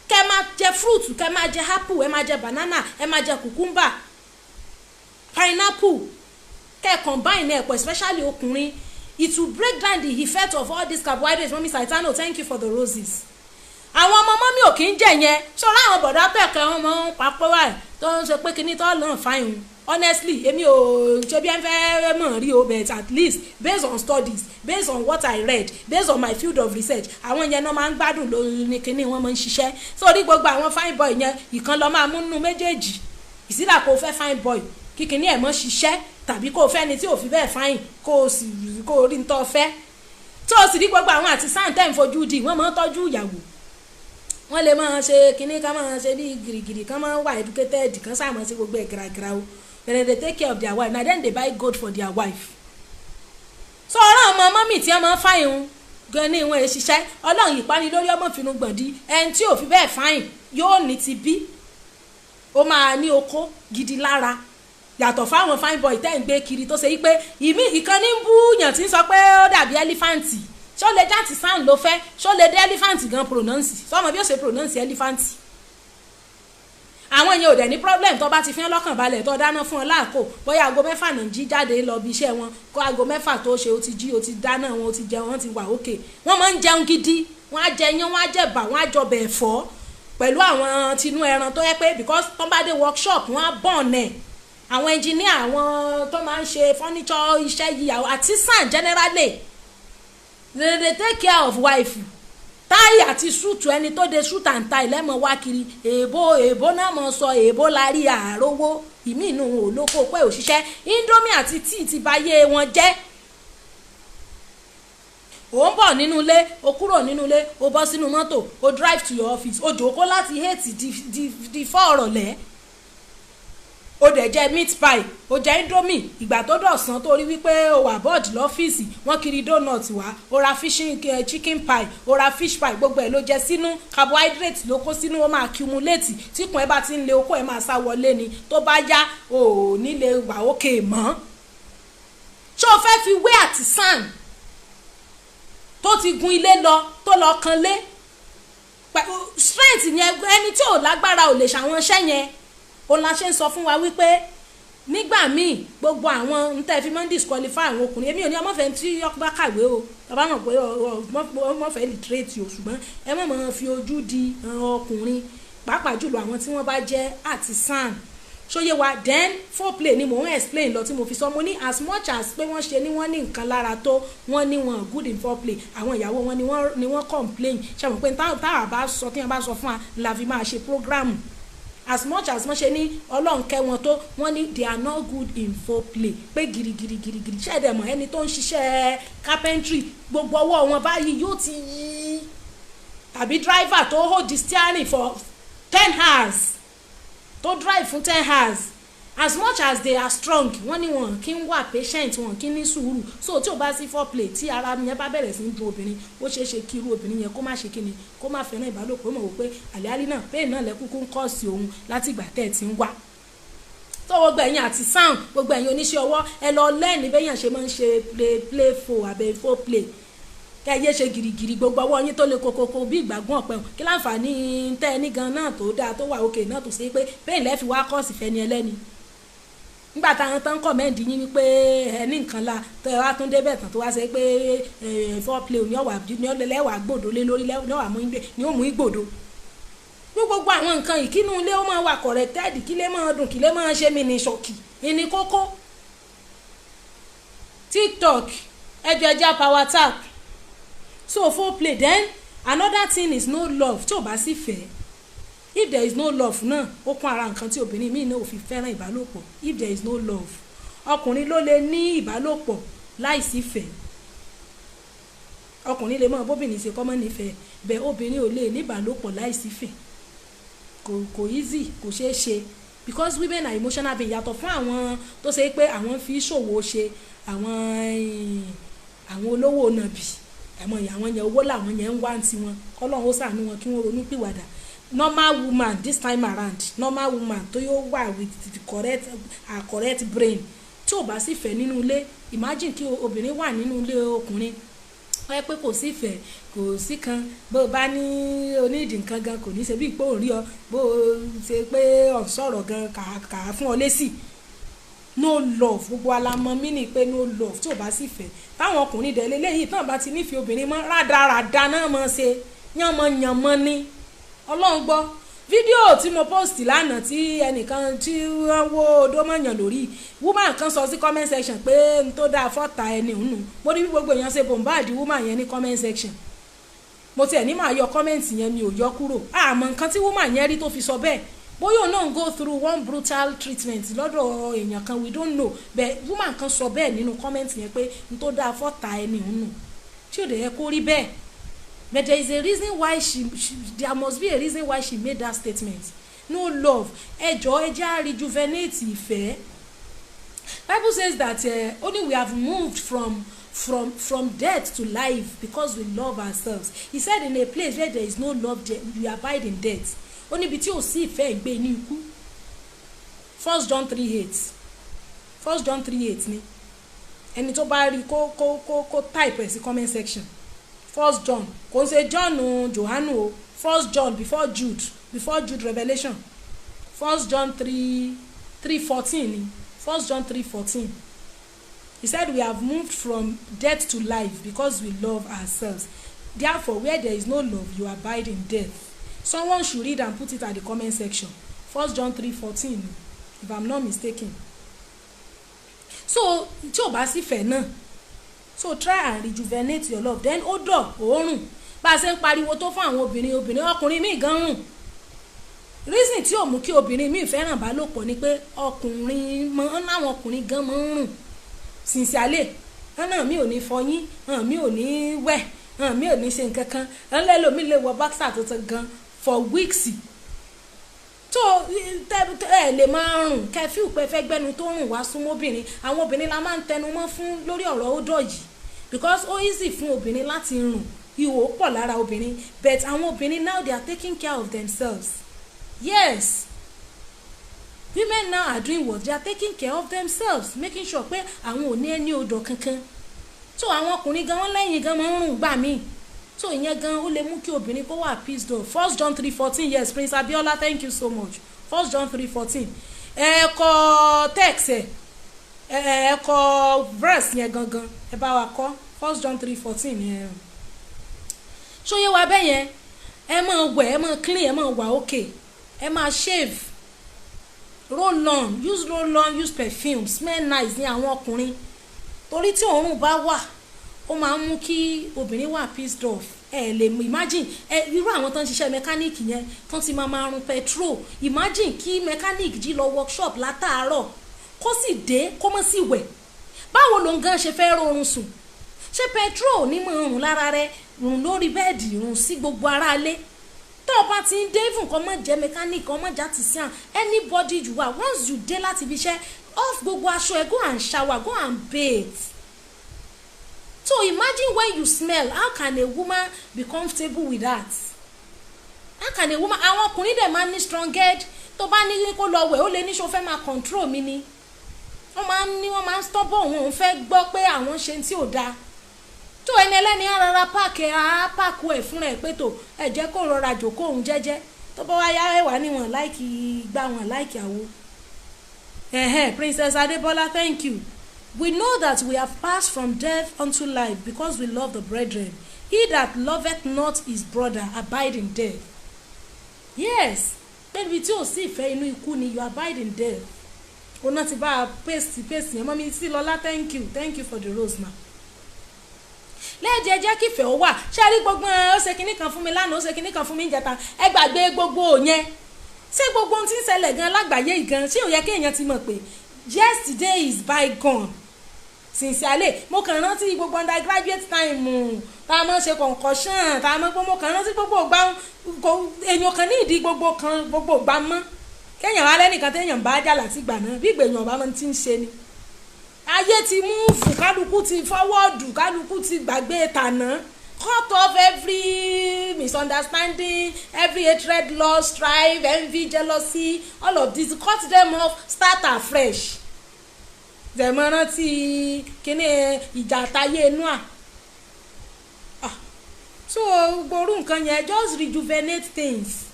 Kẹ́ máa jẹ fruit, kẹ́ máa jẹ apple, ẹ máa jẹ banana, ẹ máa jẹ cucumber, pineapple, kẹ́ combine ẹ̀ pọ̀, especially ọkùnrin. It will break down the effect of all these carbohydrates. Mummy Saitano, thank you for the roses. Àwọn ọmọ mummy ò kí ń jẹ yẹn. Ṣọlá àwọn bọ̀dá pẹ̀kẹ́ wọn mọ̀ ń papọ̀ wáyé tó ń ṣe pé kíní tó lọ́n fáyùn. Honestly, èmi ò ṣe bí ẹ fẹ́ mọ̀ rí o, but at least based on studies, based on what I read, based on my field of research, àwọn yẹn náà máa ń gbádùn lórí ní kíní wọn máa ń ṣiṣẹ́. Sórí gbogbo àwọn fine boy yẹn, ìkan lọ máa mú nínú méjèèjì. Ìsílà kó fẹ́ fine boy kí kíní ẹ̀ mọ́ ṣiṣẹ́, tàbí kó fẹ́ ni tí ò fi bẹ́ẹ̀ fine, kó o sì kó o rí ní tó fẹ́. Tó o sì rí gbogbo àwọn àti sáà tẹ́ ń fojú di, wọ́n máa ń tọ́jú ìyàwó. Wọ́n lè máa ṣe kíní, ká máa ṣe bí gìrìgìrì, ká máa wà educated, kán sáà máa ṣe gbogbo ẹ̀ gìràgìrà o, but then they take care of their wife. Na then they buy gold for their wife. So ọ̀rọ̀ ọmọ mummy tí wọ́n máa ń fáyìn gan ní ìwọ̀n èṣiṣẹ́. Ọlọ́run ìpani lórí ọmọ fínú gbọ̀ndí. Ẹni tí ò fi bẹ́ẹ̀ fáyìn yóò ní ti bí ó máa ní okó gidi lára, yàtọ̀ fáwọn fine boy tẹ́ ń gbé kiri, tó ṣe yí pé ìmí ìkànnì ń bú yàn tí ń sọ pé ó dàbí elephant. Ṣó lè já ti sound ló fẹ́? Ṣó lè dé elephant gan pronounce? Sọmọ bí ó ṣe pronounce elephant? Àwọn yẹn ò dẹ̀ ní problem. Tó bá ti fi hàn lọ́kàn balẹ̀, tó dáná fún ọ láàkó, bóyá aago 6 náà jí jáde lọ bí iṣẹ́ wọn, kó aago 6 tó ṣe, ó ti jí, ó ti dáná wọn, ó ti jẹun, wọ́n ti wà ókè. Wọ́n máa ń jẹun gidi. Wọ́n á jẹ iyán, wọ́n á jẹ̀bà, wọ́n á jọbẹ̀ ẹ̀fọ́ pẹ̀lú àwọn tinú ẹran tó yẹ pé, because tó bá dé workshop, wọ́n á bọ̀n ẹ̀. Àwọn engineer, àwọn tó máa ń ṣe furniture, iṣẹ́ yìí, àwọn artisan generally, they take care of wife. Tie àti suit, ẹni tó de suit and tie lẹ́mọ̀ wá kiri. Èèbó èèbó náà mọ̀ sọ, èèbó la rí àrówó ìmí inú wọn ò lóko pé òṣìṣẹ́. Indomie àti tíì ti bà yé wọn jẹ́. Ò ń bọ̀ nínú ilé, o kúrò nínú ilé, o bọ́ sínú mọ́tò, o drive to your office, o jókòó láti 8 di 4 ọ̀rọ̀lẹ́, o dẹ̀ jẹ meat pie, o jẹ Indomie. Ìgbà tó dọ̀sán, tó rí wípé o wà bored lọ́fíìsì, wọ́n kiri donut wá, o ra fishing chicken pie, o ra fish pie, gbogbo ẹ̀ ló jẹ sínú. Carbohydrate ló kó sínú, ó máa accumulate. Tíkùn ẹ bá ti ń le, okó ẹ máa sá wọlé ni. Tó bá yá, o ò ní lè wà ókè mọ́. Ṣé o fẹ́ fi wé artisan tó ti gun ilé lọ, tó lọ kan lé? Strength yẹn, ẹni tí ò lágbára ò lè ṣàwọn iṣẹ́ yẹn. Òun la ṣe ń sọ fún wa wípé nígbà míì, gbogbo àwọn ntẹ́ fi máa ń disqualify àwọn ọkùnrin, èmi ò ní ọmọfẹ́ tí ọba kàwé o, ọba mọ̀ pé ọmọfẹ́ literate o, ṣùgbọ́n ẹ má máa fi ojú di ọkùnrin, pàápàá jùlọ àwọn tí wọ́n bá jẹ́ artisan. Ṣóyè wa? Then foreplay ni mò ń explain lọ tí mo fi sọ. Mo ní as much as pé wọ́n ṣe ní wọ́n ní nǹkan lára tó, wọ́n ní wọn good in foreplay, àwọn ìyàwó wọn ni wọ́n complain. Ṣe mọ̀ pé táwa bá sọ, tí wọ́n bá sọ fún wa la fi máa ṣe program. As much as wọ́n ṣe ní Ọlọ́run kẹ́ wọn tó, wọ́n ní they are not good in foreplay, pé girigiri girigiri. Ṣẹ́ẹ̀dẹ̀ mọ̀, ẹni tó ń ṣiṣẹ́ carpentry, gbogbo ọwọ́ wọn báyìí yóò ti yí, tàbí driver tó hold the steering for 10 hours, tó drive fún 10 hours, as much as they are strong, wọ́n ní wọn kì í wà patient, wọn kì í ní sùúrù. So tí o bá sí foreplay, tí ara yẹn bá bẹ̀rẹ̀ sí í dùn obìnrin, ó ṣeé ṣe kí irú obìnrin yẹn kó má ṣe kíni, kó má fẹ́ràn ìbálòpọ̀. Ó mọ̀ wò pé àlẹ́ náà pain náà lẹ́kúkú ń kọ́ sí òun láti ìgbà tẹ́ ẹ̀ ti ń wá. Tó gbogbo ẹ̀yin àti sound, gbogbo ẹ̀yin oníṣẹ́ ọwọ́, ẹ lọ lẹ́ẹ̀ni bẹ́yàn ṣe máa ń ṣe play play fo àbẹ̀ foreplay. Kẹ́ ẹ yé ṣe gìrìgìrì, gbogbo ọwọ́ yín tó le kokoko bí ìgbàgbọ́n ọ̀pẹ. Kí láǹfààní tẹ́ ẹ ní gan náà tó dáa, tó wà òkè náà, tó ṣe pé pain lẹ́ẹ̀fi wá kọ́ọ̀sì fẹ́ni ẹlẹ́ni? Nígbà táwọn tán commend yín wípé ẹ ní nǹkan la, tó ẹ wá tún débẹ̀ tán, tó wá ṣe pé foreplay ní ọ̀wà ní ọ̀lẹ́wà gbòdo lé lórí ní ó mú ìgbòdo. Gbogbo àwọn nǹkan ìkínú ilé, ó máa wà corrected, kí lè máa dùn, kí lè máa ṣe mí ní ṣọ́ọ̀kì ìní kókó. TikTok, ẹjọ ẹja power tap. So foreplay. Then another thing is no love. Tí ò bá sì fẹ́, if there is no love náà, ó kún ara nǹkan tí obìnrin míì náà ò fi fẹ́ràn ìbálòpọ̀. If there is no love, ọkùnrin ló lè ní ìbálòpọ̀ láìsí fẹ́. Ọkùnrin lè mọ bóbìnrin ṣe kọ́mọ́ nífẹ̀ẹ́ bẹ́ẹ̀, obìnrin ò lè ní ìbálòpọ̀ láìsí fẹ́. Kò easy, kò ṣeé ṣe, because women are emotional being. Yàtọ̀ fún àwọn tó ṣe pé àwọn fi ṣòwò ṣe, àwọn olówó nàbì, àwọn yẹn, owó làwọn yẹn ń wá ti wọn. Kọ́lọ́run ó ṣàánú wọn, kí wọ́n ronú pìwàdà. Normal woman this time around, normal woman tó yóò wà with the correct her correct brain, tí ò bá sì fẹ́ nínú ilé, imagine kí obìnrin wà nínú ilé ọkùnrin, wọ́n yẹ pé kò sí ìfẹ́, kò sí kan. Bó o bá ní onídìí nǹkan gan, kò ní ṣe bí pé òun rí ọ, bó o ṣe pé ọ̀ ń sọ̀rọ̀ gan, kà á fún ọ lésì. No love, gbogbo alamọ mí ni pé no love. Tí ò bá sì fẹ́, táwọn ọkùnrin dẹ̀ lélẹ́yìí tán bá ti nífẹ̀ẹ́ obìnrin mọ́, rádaràda náà mọ̀ ṣe. Yànmọ̀yànmọ̀ ni. Ọlọ́run gbọ́, fídíò tí mo post lánàá tí ẹnìkan tí wọ́n wó odómọ̀yàn lórí, woman kan sọ sí comment section pé n tó dáa fọ́ta ẹni nù. Mo ní bí gbogbo èèyàn ṣe bombard woman yẹn ní comment section. Mo tiẹ̀ ní màá yọ comment yẹn, mi ò yọ kúrò. Àmọ́ nǹkan tí woman yẹn rí tó fi sọ bẹ́ẹ̀, bóyá òun náà ń go through one brutal treatment lọ́dọ̀ èèyàn kan, we don't know. But woman kan sọ bẹ́ẹ̀ nínú comment yẹn pé n tó dáa fọ́ta ẹni nù, tí ò dẹ̀ yẹ kó rí bẹ́ẹ̀. But there is a reason why she there must be a reason why she made that statement. No love. Ẹ jọ̀ọ́, ẹ jẹ́ á rejuvenate ìfẹ́. Bible says that only we have moved from death to life because we love ourselves. He said in a place where there is no love, there, you abide in death. Ó níbi tí ò sí ìfẹ́, ìgbé ní ikú. First John 3:8, First John 3:8 ni. Ẹni tó bá rí, kó type ẹ̀ sí comment section. First John, kò ń ṣe John Johanu o, First John before Jude, Revelation. First John 3:14 ni. First John 3:14. He said we have moved from death to life because we love ourselves. Therefore, where there is no love, you abide in death. Someone should read and put it at the comment section. First John 3:14, if I'm not mistaken. So tí o bá sì fẹ́ náà, so try and rejuvenate your love. Then odour, òórùn. Bá a ṣe ń pariwo tó fún àwọn obìnrin, obìnrin, ọkùnrin míì gan rùn. Reason tí ò mú kí obìnrin míì fẹ́ràn bálòpọ̀ ni pé ọkùnrin mọ láwọn ọkùnrin gan mọ́ ń rùn. Sincerely, hàn mi ò ní fọyín, hàn mi ò ní wẹ̀, hàn mi ò ní ṣe nǹkan kan, hàn lẹ́lòmí lè wọ boxer tuntun gan for weeks. Tó ẹ lè máa rùn, kẹfí pé fẹ́ gbẹ́nu tó rùn wá súnmọ́ obìnrin. Àwọn obìnrin la máa ń tẹnu mọ́ fún lórí ọ̀rọ̀ odour yìí, because ó easy fún obìnrin láti rùn, ihò pọ̀ lára obìnrin. But àwọn obìnrin now, they are taking care of themselves. Yes, women now are doing what? They are taking care of themselves, making sure pé àwọn ò ní ẹni odour kankan. So àwọn ọkùnrin gan, wọn lẹ́yìn gan máa ń rùn gbà míì. So ìyẹn gan, ó lè mú kí obìnrin kó wà pissed off. First John 3:14. Yes, Prince Abiola, thank you so much. First John 3:14. Ẹ kọ text, ẹ kọ verse yẹn gangan, ẹ bá wa kọ First John 3:14 yẹn. Ṣóyé wa bẹ́ẹ̀ yẹn? Ẹ máa wẹ̀, ẹ máa clean, ẹ máa wà okay, ẹ máa shave, roll on, use roll on, use perfume, smell nice ní àwọn ọkùnrin, torí tí òórùn bá wà, ó máa ń mú kí obìnrin wà pissed off. Ẹ lè imagine ẹ irú àwọn tó ń ṣiṣẹ́ mẹkáníìkì yẹn, tó ti máa run petrol. Imagine kí mẹkáníìkì jí lọ workshop látàárọ̀, kó sì dé, kó mọ́ sí wẹ̀. Báwo ló ń gan ṣe fẹ́ rọrùn sùn? Ṣé petrol ní mọ̀ rùn lára rẹ, rùn lórí bẹ́ẹ̀dì, rùn sí gbogbo ara lé? Tó o bá ti ń dé, even kọ́ mọ̀ jẹ́ mẹkáníìkì, ọmọ jà ti sí àn, anybody you are, once you dé láti ibi iṣẹ́, off gbogbo aṣọ ẹ, go and shower, go and bathe. So imagine when you smell. How can a woman be comfortable with that? How can a woman? Àwọn ọkùnrin dẹ̀ máa ń ní strong head. Tó bá ní kó lọ wẹ̀, ó lè ní ṣo fẹ́ máa control mi ni. Wọ́n máa ń ní, wọ́n máa ń stubborn. Òun fẹ́ gbọ́ pé àwọn ṣe tí ò dáa tó ẹni ẹlẹ́ni á rọra pack á pack ẹ̀ fúnra ẹ̀ pé tó ẹ jẹ́ kó rọra jòkó òun jẹ́jẹ́. Tó bá wá yá, ẹwà níwọ̀n like gbá wọn like àwo. Ẹ̀hẹ́n, Princess Adebola, thank you. We know that we have passed from death unto life because we love the brethren. He that loveth not his brother abide in death. Yes, pé tí ò sí ìfẹ́, inú ikú ni, you abide in death. Òun náà ti bá a paste paste yẹn mọ́ mi sí. Lọ́lá, thank you, thank you for the rose ma. Lẹ́ẹ̀dí, ẹ jẹ́ kí ìfẹ́ ó wà. Ṣé rí gbogbo ẹ, ó ṣe kinní kan fún mi lánàá, ó ṣe kinní kan fún mi níjẹta, ẹ gbàgbé gbogbo yẹn. Ṣé gbogbo ohun tí ń ṣẹlẹ̀ gan lágbàáyé yìí gan, ṣé ò yẹ kéèyàn ti mọ̀ pé yesterday is bygone? Sincerely, mo kàn rántí gbogbo undergraduate time tá a mọ̀ ṣe concoction, tá a mọ̀ pé mo kàn rántí gbogbo ìgbà. Èèyàn kan ní ìdí gbogbo kan gbogbo ìgbà mọ́ kéèyàn wá lẹ́nìkan téèyàn bá jà láti gbà náà, bí ìgbèyàn ọba máa ti ń ṣe ni. Ayé ti move, kálukú ti forward, kálukú ti gbàgbé tàná. Cut off every misunderstanding, every hatred, lust, strife, envy, jealousy, all of this, cut them off, start afresh. Tẹ̀mọ́ rántí kíní ìjà àtayé inú à. So gbogbo nǹkan yẹn, just rejuvenate things.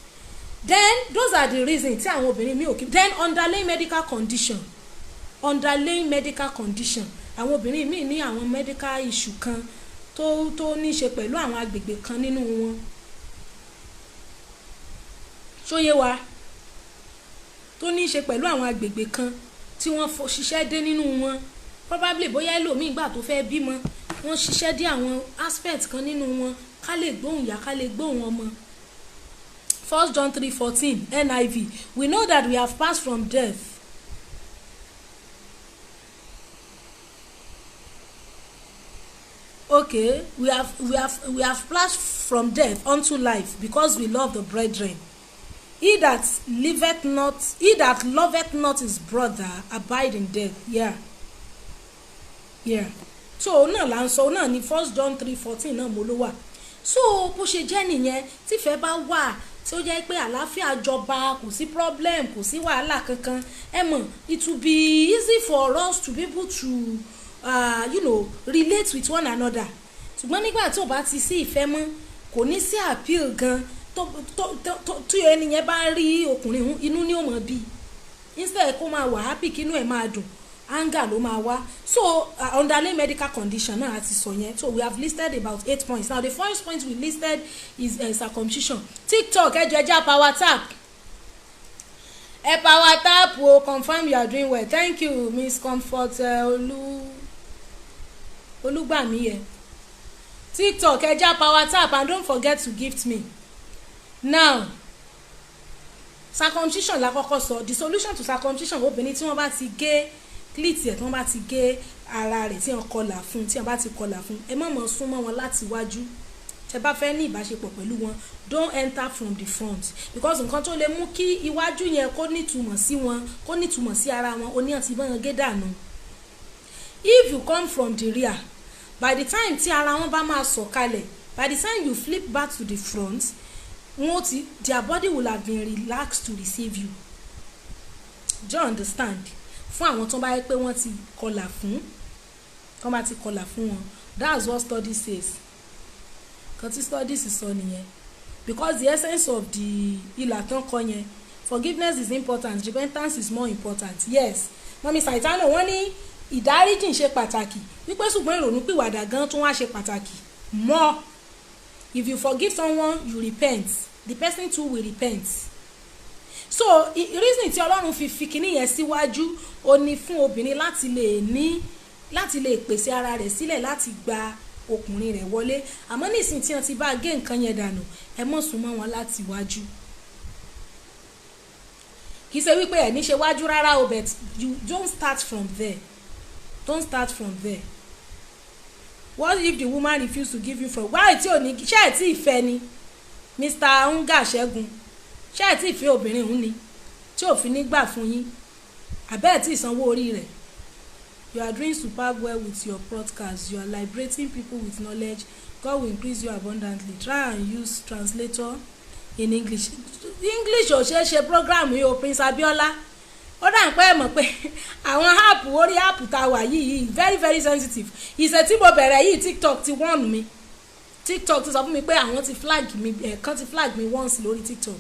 Then those are the reasons tí àwọn obìnrin mi ò kí. Then underlying medical condition, underlying medical condition. Àwọn obìnrin míì ní àwọn medical issue kan tó ní í ṣe pẹ̀lú àwọn agbègbè kan nínú wọn. Ṣóyé wa? Tó ní í ṣe pẹ̀lú àwọn agbègbè kan tí wọ́n ṣiṣẹ́ dé nínú wọn. Probably bóyá ẹlòmíì gbà tó fẹ́ bímọ, wọ́n ṣiṣẹ́ dé àwọn aspect kan nínú wọn, ká lè gbóhùn ìyá, ká lè gbóhùn ọmọ. 1 John 3:14 NIV: We know that we have passed from death. Okay, we have passed from death unto life because we love the brethren. He that loveth not his brother abide in death. Yeah. So náà là ń sọ náà ní 1 John 3:14 náà mo ló wà. So bó ṣe jẹ́ nìyẹn. Tífẹ̀ẹ́ bá wà, tí ó jẹ́ pé àlàáfíà jọba, kò sí problem, kò sí wàhálà kankan, ẹ mọ̀, it will be easy for us to be able to relate with one another. Ṣùgbọ́n nígbà tí ò bá ti sí ìfẹ́ mọ́, kò ní sí appeal gan. Tó tó tó tí ẹni yẹn bá rí ọkùnrin, inú ní ò mọ̀ bí. Instead kó máa wà happy, kínú ẹ̀ máa dùn, anger ló máa wá. So underlying medical condition náà àti sọ yẹn. So we have listed about eight points now. The first point we listed is circumcision. TikTok, ẹ jọ̀ọ́, ẹ jẹ́ power tap, ẹ power tap o. Confirm you are doing well. Thank you, Miss Comfort Olú Olúgbàmíyẹ. TikTok, ẹ jẹ́ power tap and don't forget to gift me. Now, circumcision la kọ́kọ́ sọ. The solution to circumcision: obìnrin tí wọ́n bá ti gé clit ẹ̀, tí wọ́n bá ti gé ara rẹ̀, tí wọ́n kọlà fún, tí wọ́n bá ti kọlà fún, ẹ má mọ̀ súnmọ́ wọn láti wájú. Tẹ bá fẹ́ ní ìbáṣepọ̀ pẹ̀lú wọn, don't enter from the front, because nǹkan tó lè mú kí iwájú yẹn kó nítumọ̀ sí wọn, kó nítumọ̀ sí ara wọn, oní àti bọ́n gé dànù. If you come from the rear, by the time tí ara wọn bá máa sọ̀kalẹ̀, by the time you flip back to the front, wọn ti, their body will have been relaxed to receive you. Do you understand? Fún àwọn tó bá yẹ pé wọ́n ti kọlà fún, tó bá ti kọlà fún wọn, that's what study says. Kan tí studies sọ nìyẹn, because the essence of the ìlà tán kọ yẹn. Forgiveness is important, repentance is more important. Yes, Mummy Saitano, wọ́n ní ìdáríjìn ṣe pàtàkì, wípé ṣùgbọ́n ìrònúpìwàdà gan tún wá ṣe pàtàkì more. If you forgive someone, you repent, the person too will repent. So reason tí Ọlọ́run fi fi kinní yẹn síwájú, ó ní fún obìnrin láti lè ní, láti lè pèsè ara rẹ̀ sílẹ̀ láti gba ọkùnrin rẹ̀ wọlé. Àmọ́ nísìnyí tí wọ́n ti bá gé nǹkan yẹn dànù, ẹ mọ̀ sún mọ́ wọn láti wájú. Kì í ṣe wípé ẹ̀ ní ṣe wájú rárá o, but you don't start from there. Don't start from there. What if the woman refuse to give you from why? Tí ò ní, ṣé ẹ̀ tí ì fẹ́ ni, Mr Nga Ṣẹ́gun? Ṣé ẹ̀ tí ì fẹ́ obìnrin òun ni tí ò fi ní gbà fún yín? Àbẹ́ ẹ̀ tí ì sanwó orí rẹ̀? You are doing superb well with your podcast. You are liberating people with knowledge. God will increase you abundantly. Try and use translator in English. English ò ṣeé ṣe program yìí o, Prince Abiola. Ó dà ń pẹ́ mọ̀ pé àwọn app, orí app tá a wà yìí, very very sensitive. Ìṣe tí mo bẹ̀rẹ̀ yìí, TikTok ti warn mi. TikTok ti sọ fún mi pé àwọn ti flag mi, ẹ̀ẹ̀kan ti flag mi once lórí TikTok.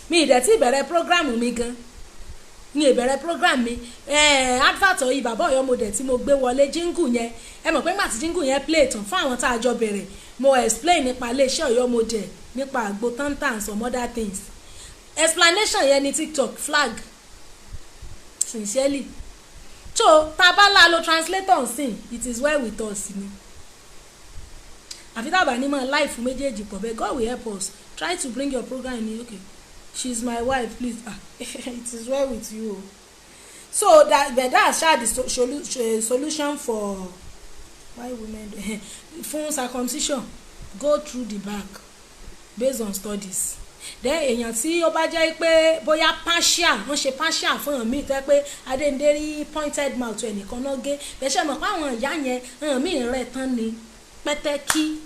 Mi ì dẹ̀ tí ìbẹ̀rẹ̀ program mi gan, ní ìbẹ̀rẹ̀ program mi. Advert yìí, Bàbá Ọ̀yọ́ Model tí mo gbé wọlé, jingle yẹn, ẹ mọ̀ pé nígbà tí jingle yẹn play tán, fún àwọn tá a jọ bẹ̀rẹ̀, mo explain nípa iléeṣẹ́ Ọ̀yọ́ Model, nípa àgbo tanta and some other things. Explanation yẹn ni TikTok flag, sincerely. So tá a bá la lo translator nsìn, it is well with us ni, àfi tábà ní mọ̀ life méjèèjì pọ̀ bẹ́ẹ̀. God will help us. Try to bring your program in. Okay, she is my wife, please. Ah, it is well with you o. So that, but that's ṣá the solution for why women fún circumcision: go through the back, based on studies. Then èèyàn tí ó bá jẹ́ pé bóyá partial, wọ́n ṣe partial fún hàn míì, tó yẹ pé adéǹdérí pointed mouth ẹnìkan náà gé bẹ́ẹ̀, ṣe mọ̀ pé àwọn ìyá yẹn hàn míì rẹ̀ tán ni pẹ́tẹ́kí.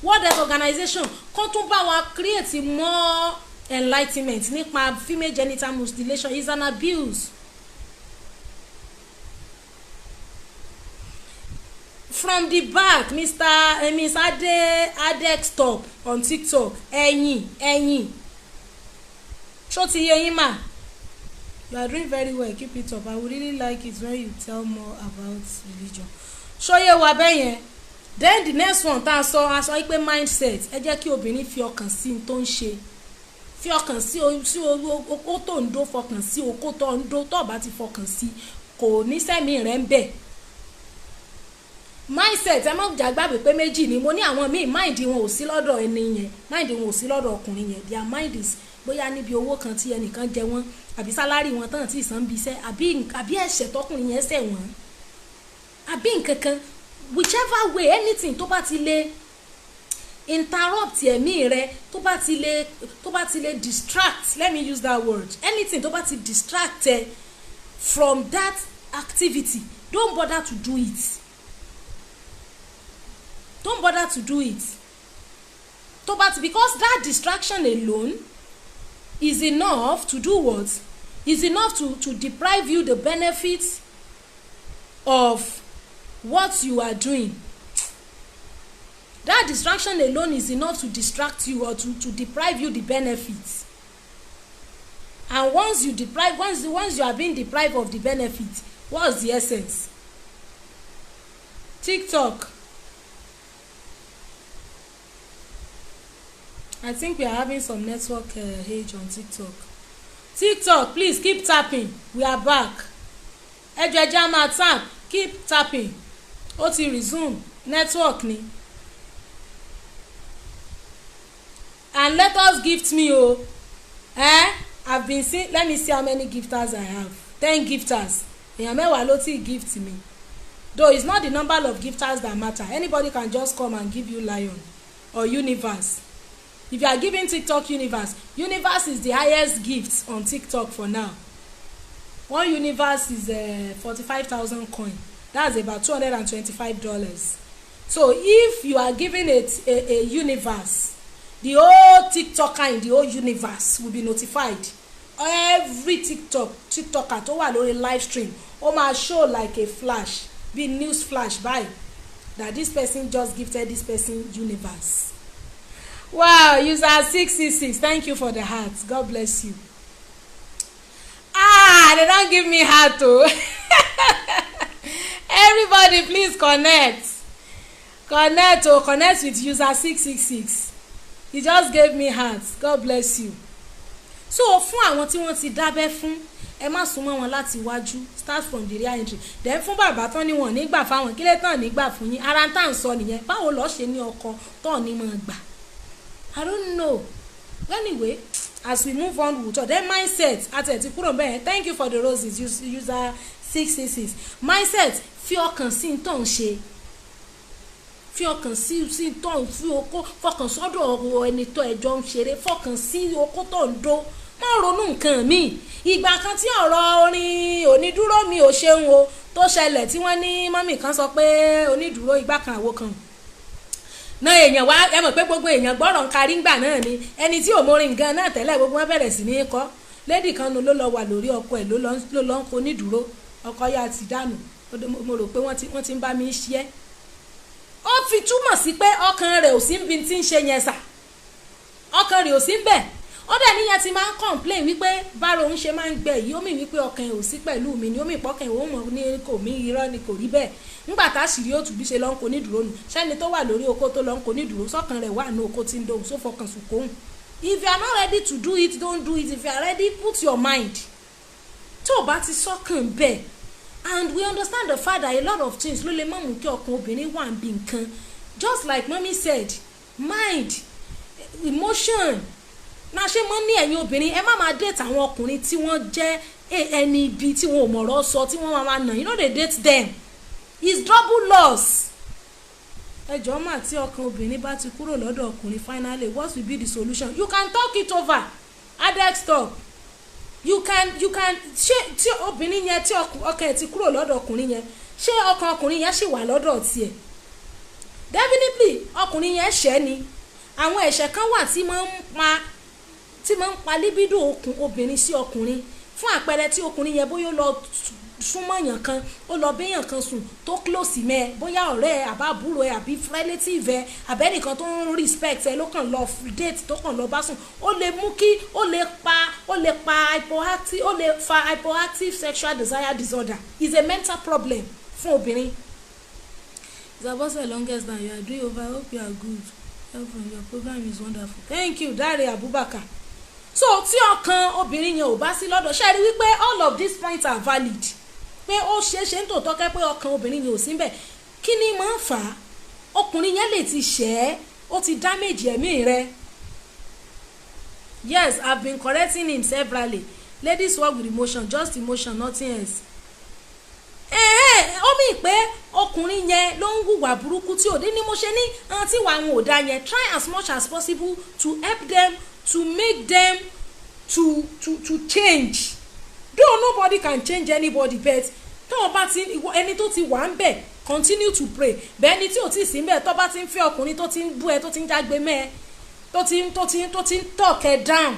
World Health Organization kó tún bá wa create more enlightenment nípa female genital mutilation is an abuse. From the back, Mr Miss Ade Adextop on TikTok, ẹ̀yìn, ẹ̀yìn, ṣó ti yé yín mà? You are doing very well, keep it up. I would really like it when you tell more about religion. Ṣó yé wa bẹ́ẹ̀ yẹn? Then the next one tá a sọ, a sọ pé mindset. Ẹ jẹ́ kí obìnrin fi ọkàn sí n tó ń ṣe. Fi ọkàn sí okó tó ń dó, fọkàn sí okó tó ń dó. Tó bá ti fọkàn sí, kò ní sẹ́mi rẹ̀ ń bẹ̀. Mindset, ẹ má jàgbàgbé pé méjì ni mo ní. Àwọn míì, mind wọn ò sí lọ́dọ̀ ẹni yẹn, mind wọn ò sí lọ́dọ̀ ọkùnrin yẹn. Their mind is bóyá níbi owó kan tí ẹnìkan jẹ wọ́n, àbí salary wọn tán tí ìsan bí iṣẹ́, àbí ẹ̀ṣẹ̀ tọkùnrin yẹn ṣẹ̀ wọ́n, àbí nǹkan kan. Whichever way, anything tó bá ti lè interrupt ẹ̀mí rẹ, tó bá ti lè distract, let me use that word, anything tó bá ti distract ẹ from that activity, don't bother to do it. Don't bother to do it. Tó bá ti, because that distraction alone is enough to do what? Is enough to deprive you the benefit of what you are doing. That distraction alone is enough to distract you or to deprive you the benefit. And once you deprive once once you are being deprived of the benefit, what's the essence? TikTok, I think we are having some network age on TikTok. TikTok, please keep tapping, we are back. Ẹ jọ̀ọ́, ẹ jẹ́ á máa tap, keep tapping. Ó ti resume, network ni. And let us gift me o. Eh, I've been seeing, let me see how many gifters I have. 10 gifters. Èèyàn 10 ló ti gift me. Though it's not the number of gifters that matter, anybody can just come and give you lion or universe. If you are giving TikTok universe, universe is the highest gift on TikTok for now. One universe is 45,000 coin. That's about $225. So if you are giving it a universe, the whole TikToker in the whole universe will be notified. Every TikToker tó wà lórí live stream, ó máa show like a flash, bí news flash báyìí, that this person just gifted this person universe. Wow, user 666, thank you for the heart. God bless you. Ah, they don give me heart o. Everybody, please connect, connect o, connect with user 666. He just gave me heart. God bless you. So fún àwọn tí wọ́n ti dábẹ́ fún, ẹ má súnmọ́ wọn láti wájú. Start from the rear entry. Then fún bàbá tán ni wọn nígbà fáwọn kílẹ̀ tán nígbà fún yín, ara tá à ń sọ nìyẹn. Báwo lọ́ọ́ ṣe ní ọkọ tán ní mọ̀ gbà? I don't know. Anyway, as we move on, we will talk. Then mindset, àti ẹ̀ ti kúrò bẹ́ẹ̀. Thank you for the roses, user 666. Mindset, fi ọkàn sí tó ń ṣe, fi ọkàn sí tó ń fi okó, fọkàn sọ́dọ̀ ẹni tó ẹjọ́ ń ṣeré, fọkàn sí okó tó ń dó, má ronú nǹkan míì. Ìgbà kan tí ọ̀rọ̀ orin "Onídúró mi ò ṣeun o" tó ṣẹlẹ̀, tí wọ́n ní mummy kan sọ pé onídúró igbá kan àwo kan náà, èèyàn wá, ẹ mọ̀ pé gbogbo èèyàn gbọ́rọ̀ ń karí ńgbà náà ni. Ẹni tí ò mórin gan náà tẹ́lẹ̀, gbogbo wọn bẹ̀rẹ̀ sí ní kọ́. Lady kan nu ló lọ wà lórí ọkọ ẹ̀, ló lọ ń kó onídúró. Ọkọ yá ti dànù. Mo rò pé wọ́n ti ń bá mi ṣe é. Ó fi túmọ̀ sí pé ọkàn rẹ̀ ò sí níbi tí ń ṣe yẹn sà, ọkàn rẹ̀ ò sí bẹ́ẹ̀. Ó dẹ̀ níyẹn ti máa ń complain wípé bára òun ṣe máa ń gbẹ yìí, ó mì wípé ọkàn ẹ̀ ò sí pẹ̀lú mi ni, ó mì pọ́kàn ẹ̀ ó mọ̀ ní kò mí. Irọ́ ni, kò rí bẹ́ẹ̀. Ńgbà tá àṣírí ó tù bí ṣe lọ́ ń kó nídùúró nù, sẹ́ni tó wà lórí oko tó lọ́ ń kó nídùúró, sọ́kàn rẹ̀ wà ní oko tí ń dohùn sófọkàn sùn kóhùn. If you are not ready to do it, don't do it. If you are ready, put your mind. Tí ò bá ti sọ́kàn bẹ́ẹ̀, and we understand the fact that a lot of things ló lè má mú kí ọkàn obìnrin wà níbi nǹkan. Just like mommy said, mind, emotion na ṣe mọ́ ní. Ẹ̀yin obìnrin, ẹ má máa date àwọn ọkùnrin tí wọ́n jẹ́ ẹni ibi, tí wọn ò mọ̀rọ̀ sọ, tí wọ́n máa nà. You no dey date them, it's double loss. Ẹ jọ̀ọ́ mà, tí ọkàn obìnrin bá ti kúrò lọ́dọ̀ ọkùnrin finally, what will be the solution? You can talk it over. Adex talk, you can. Ṣé tí obìnrin yẹn, tí ọkàn ẹ̀ ti kúrò lọ́dọ̀ ọkùnrin yẹn, ṣé ọkàn ọkùnrin yẹn ṣì wà lọ́dọ̀ tiẹ̀? Definitely, ọkùnrin yẹn ṣẹ́ ni. Àwọn ẹ̀ṣẹ̀ kan wà tí máa ń pa libido okùn obìnrin sí ọkùnrin. Fún àpẹẹrẹ, tí ọkùnrin yẹn bóyá ó lọ súnmọ́ èèyàn kan, ó lọ béèyàn kan sùn tó close mẹ́ ẹ, bóyá ọ̀rẹ́ ẹ, àbábúrò ẹ, àbí relative ẹ, àbẹ́nìkan tó ń respect ẹ ló kàn lọ date, tó kàn lọ bá sùn, ó lè mú kí ó lè pa hypoactive, ó lè fa hypoactive sexual desire disorder. Is a mental problem fún obìnrin. Zabose, longest time you are doing over. I hope you are good. Your program is wonderful. Thank you, Dare Abubakar. So So tí ọkàn obìnrin yẹn ò bá sí lọ́dọ̀, ṣe rí wípé all of these points are valid, pé ó ṣeé ṣe ń tòótọ́ kẹ́ pé ọkàn obìnrin yẹn ò sí níbẹ̀. Kí ni máa ń fà á? Ọkùnrin yẹn lè ti ṣẹ̀ ẹ́, ó ti damage ẹ̀mí rẹ̀. Yes, I've been correcting him severally. Ladies work with emotion, just emotion, nothing else. Ó mì pé ọkùnrin yẹn ló ń hùwà burúkú tí òde ní mo ṣe ní àwọn tí wàá wọn ò da yẹn. Try as much as possible to help them, to make them to change, though nobody can change anybody, but tó o bá ti ẹni tó ti wà ń bẹ̀, continue to pray. Bẹ́ẹ̀ ni tí ò tí ì sí ń bẹ̀, tó bá ti ń fẹ́ ọkùnrin tó ti ń bú ẹ, tó ti ń jágbe mẹ́ ẹ, tó ti ń talk ẹ down,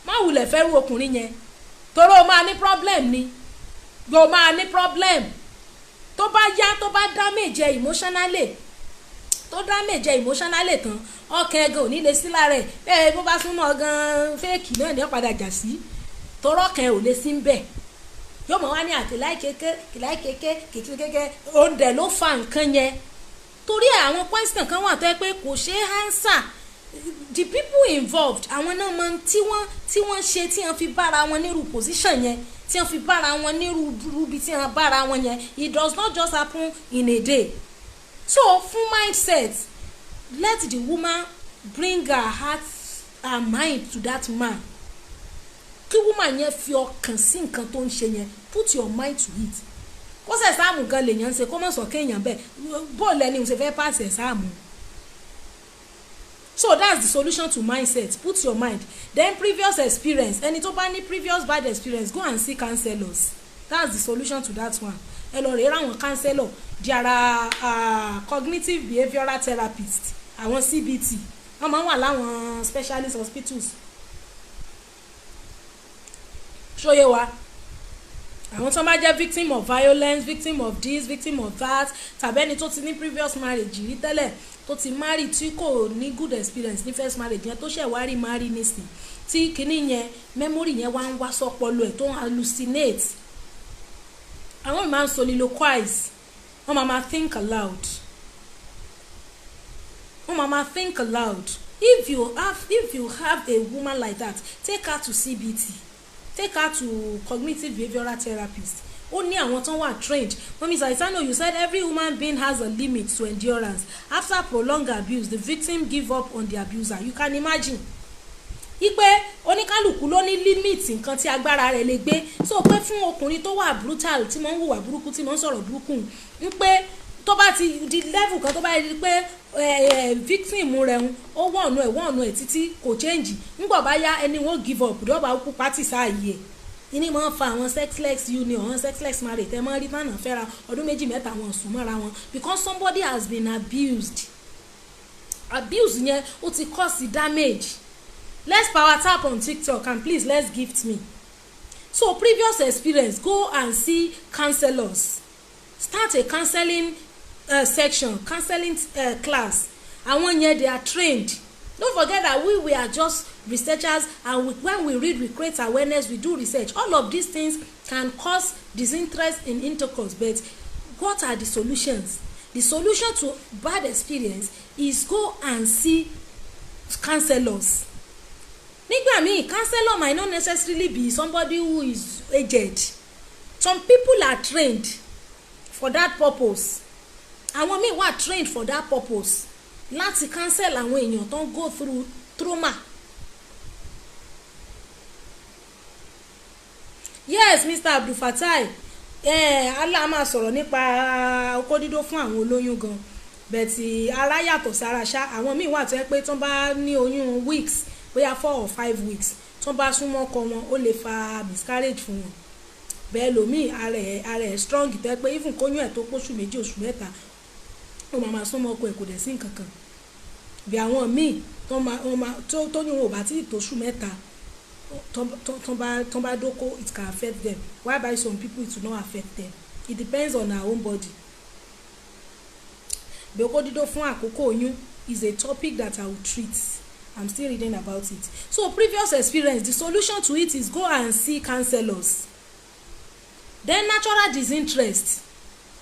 má wulẹ̀ fẹ́ rú ọkùnrin yẹn, torí o máa ní problem ni, yóò máa ní problem tó bá yá. Tó bá damage ẹ emotionally, tó damage ẹ emotionally tán, ọkàn ẹ gan ò ní lè sí lára ẹ. Bẹ́ẹ̀ bó bá súnmọ́ gan, fake náà ní ọ̀padà jà sí, torọ́ ọkàn ẹ ò lè sí ń bẹ̀. Yóò mọ̀ wá ní àkìláì kéké, kìláì kéké, kìkì kéké, òǹdẹ̀ ló fa nǹkan yẹn. Torí ẹ̀, àwọn question kan wà tó yẹ pé kò ṣeé answer. The people involved, àwọn náà mọ tí wọ́n ṣe tí wọ́n fi bára wọn nírú position yẹn, tí wọ́n fi bára wọn nírú ibi tí wọ́n bára wọn yẹn. It does not just happen in a day. So fún mindset, let the woman bring her heart, her mind to that man. Kí woman yẹn fi ọkàn sí nǹkan tó ń ṣe yẹn. Put your mind to it. Kó sẹ̀ sáàmù gan lèèyàn ń ṣe, kó mọ̀ sọ kéèyàn bẹ́ẹ̀ bóòlù ẹni ṣe fẹ́ pass exam. So that's the solution to mindset: put your mind. Then previous experience, ẹni tó bá ní previous bad experience, go and see counselors. That's the solution to that one. Ẹ lọ rèé ráwọn counselor. There are cognitive behavioural therapist, àwọn CBT, wọ́n máa ń wà láwọn specialist hospitals. Ṣó yé wa? Àwọn tó bá jẹ́ victim of violence, victim of this, victim of that, tàbí ẹni tó ti ní previous marriage rí tẹ́lẹ̀, tó ti marry tí kò ní good experience ní first marriage yẹn, tó ṣẹ̀ wá rí marry nísìn, tí kinní yẹn, memory yẹn wá ń wá sọ́pọlọ ẹ̀, tó ń hallucinate. Àwọn máa ń soliloquize, wọ́n máa máa think aloud, wọ́n máa máa think aloud. If you have a woman like that, take her to CBT, take her to cognitive behavioural therapist. Ó ní àwọn tó wà trained. Mummy Saitano, you said every human being has a limit to endurance. After prolonged abuse, the victim give up on the abuser. You can imagine ipe oníkálukú ló ní limit nǹkan tí agbára rẹ̀ lè gbé. So pé fún ọkùnrin tó wà brutal, tí mo ń hùwà burúkú, tí mo ń sọ̀rọ̀ burúkú, ń pé tó bá ti di level kan, tó bá di pé victim rẹ̀ ń ó wọ̀nù ẹ̀ wọ̀nù ẹ̀ títí, kò change, ńgbọ̀ bá yá, ẹni wọ́n give up, dọ́gba kú pátì sáàyè ẹ̀. Ìní máa ń fa àwọn sexless union, àwọn sexless marriage tẹ́ máa ń rí tánà fẹ́ra ọdún 2, 3, wọn sùn mọ́ra wọn, because somebody has been abused. Abuse yẹn, ó ti cause damage. Let's power tap on TikTok and please, let's gift me. So previous experience, go and see counselors. Start a counseling section, counseling class. Àwọn yẹn, they are trained. Don't forget that we are just researchers, and when we read, we create awareness, we do research. All of these things can cause disinterest in intercourse, but what are the solutions? The solution to bad experience is go and see counselors. Nígbà míì, counselor might not necessarily be somebody who is aged. Some people are trained for that purpose. Àwọn míì wà trained for that purpose, láti counsel àwọn èèyàn tó ń go through trauma. Yes, Mr Abdulfatai, Allah máa sọ̀rọ̀ nípa okó dídó fún àwọn olóyún gan, but ara yàtọ̀ sára ṣá. Àwọn míì wà tó yẹ pé tó bá ní oyún weeks, bóyá 4 or 5 weeks, tó bá súnmọ́ ọkọ wọn, ó lè fa miscarriage fún wọn. Bẹ́ẹ̀ lòmíì, ara ẹ̀ strong, tó yẹ pé even kóyún ẹ̀ tó póṣù 2, oṣù 3, ó máa máa súnmọ́ ọkọ ẹ̀, kò dẹ̀ sí nǹkan kan. Bí àwọn míì tó máa tó tóyún wọn ò bá tí ì tóṣù 3, tó bá dóko, it can affect them, while by some people it will not affect them. It depends on our own body. Bí okó dídó fún àkókò oyún is a topic that I will treat. I'm still reading about it. So previous experience, the solution to it is go and see counselors. Then natural disinterest.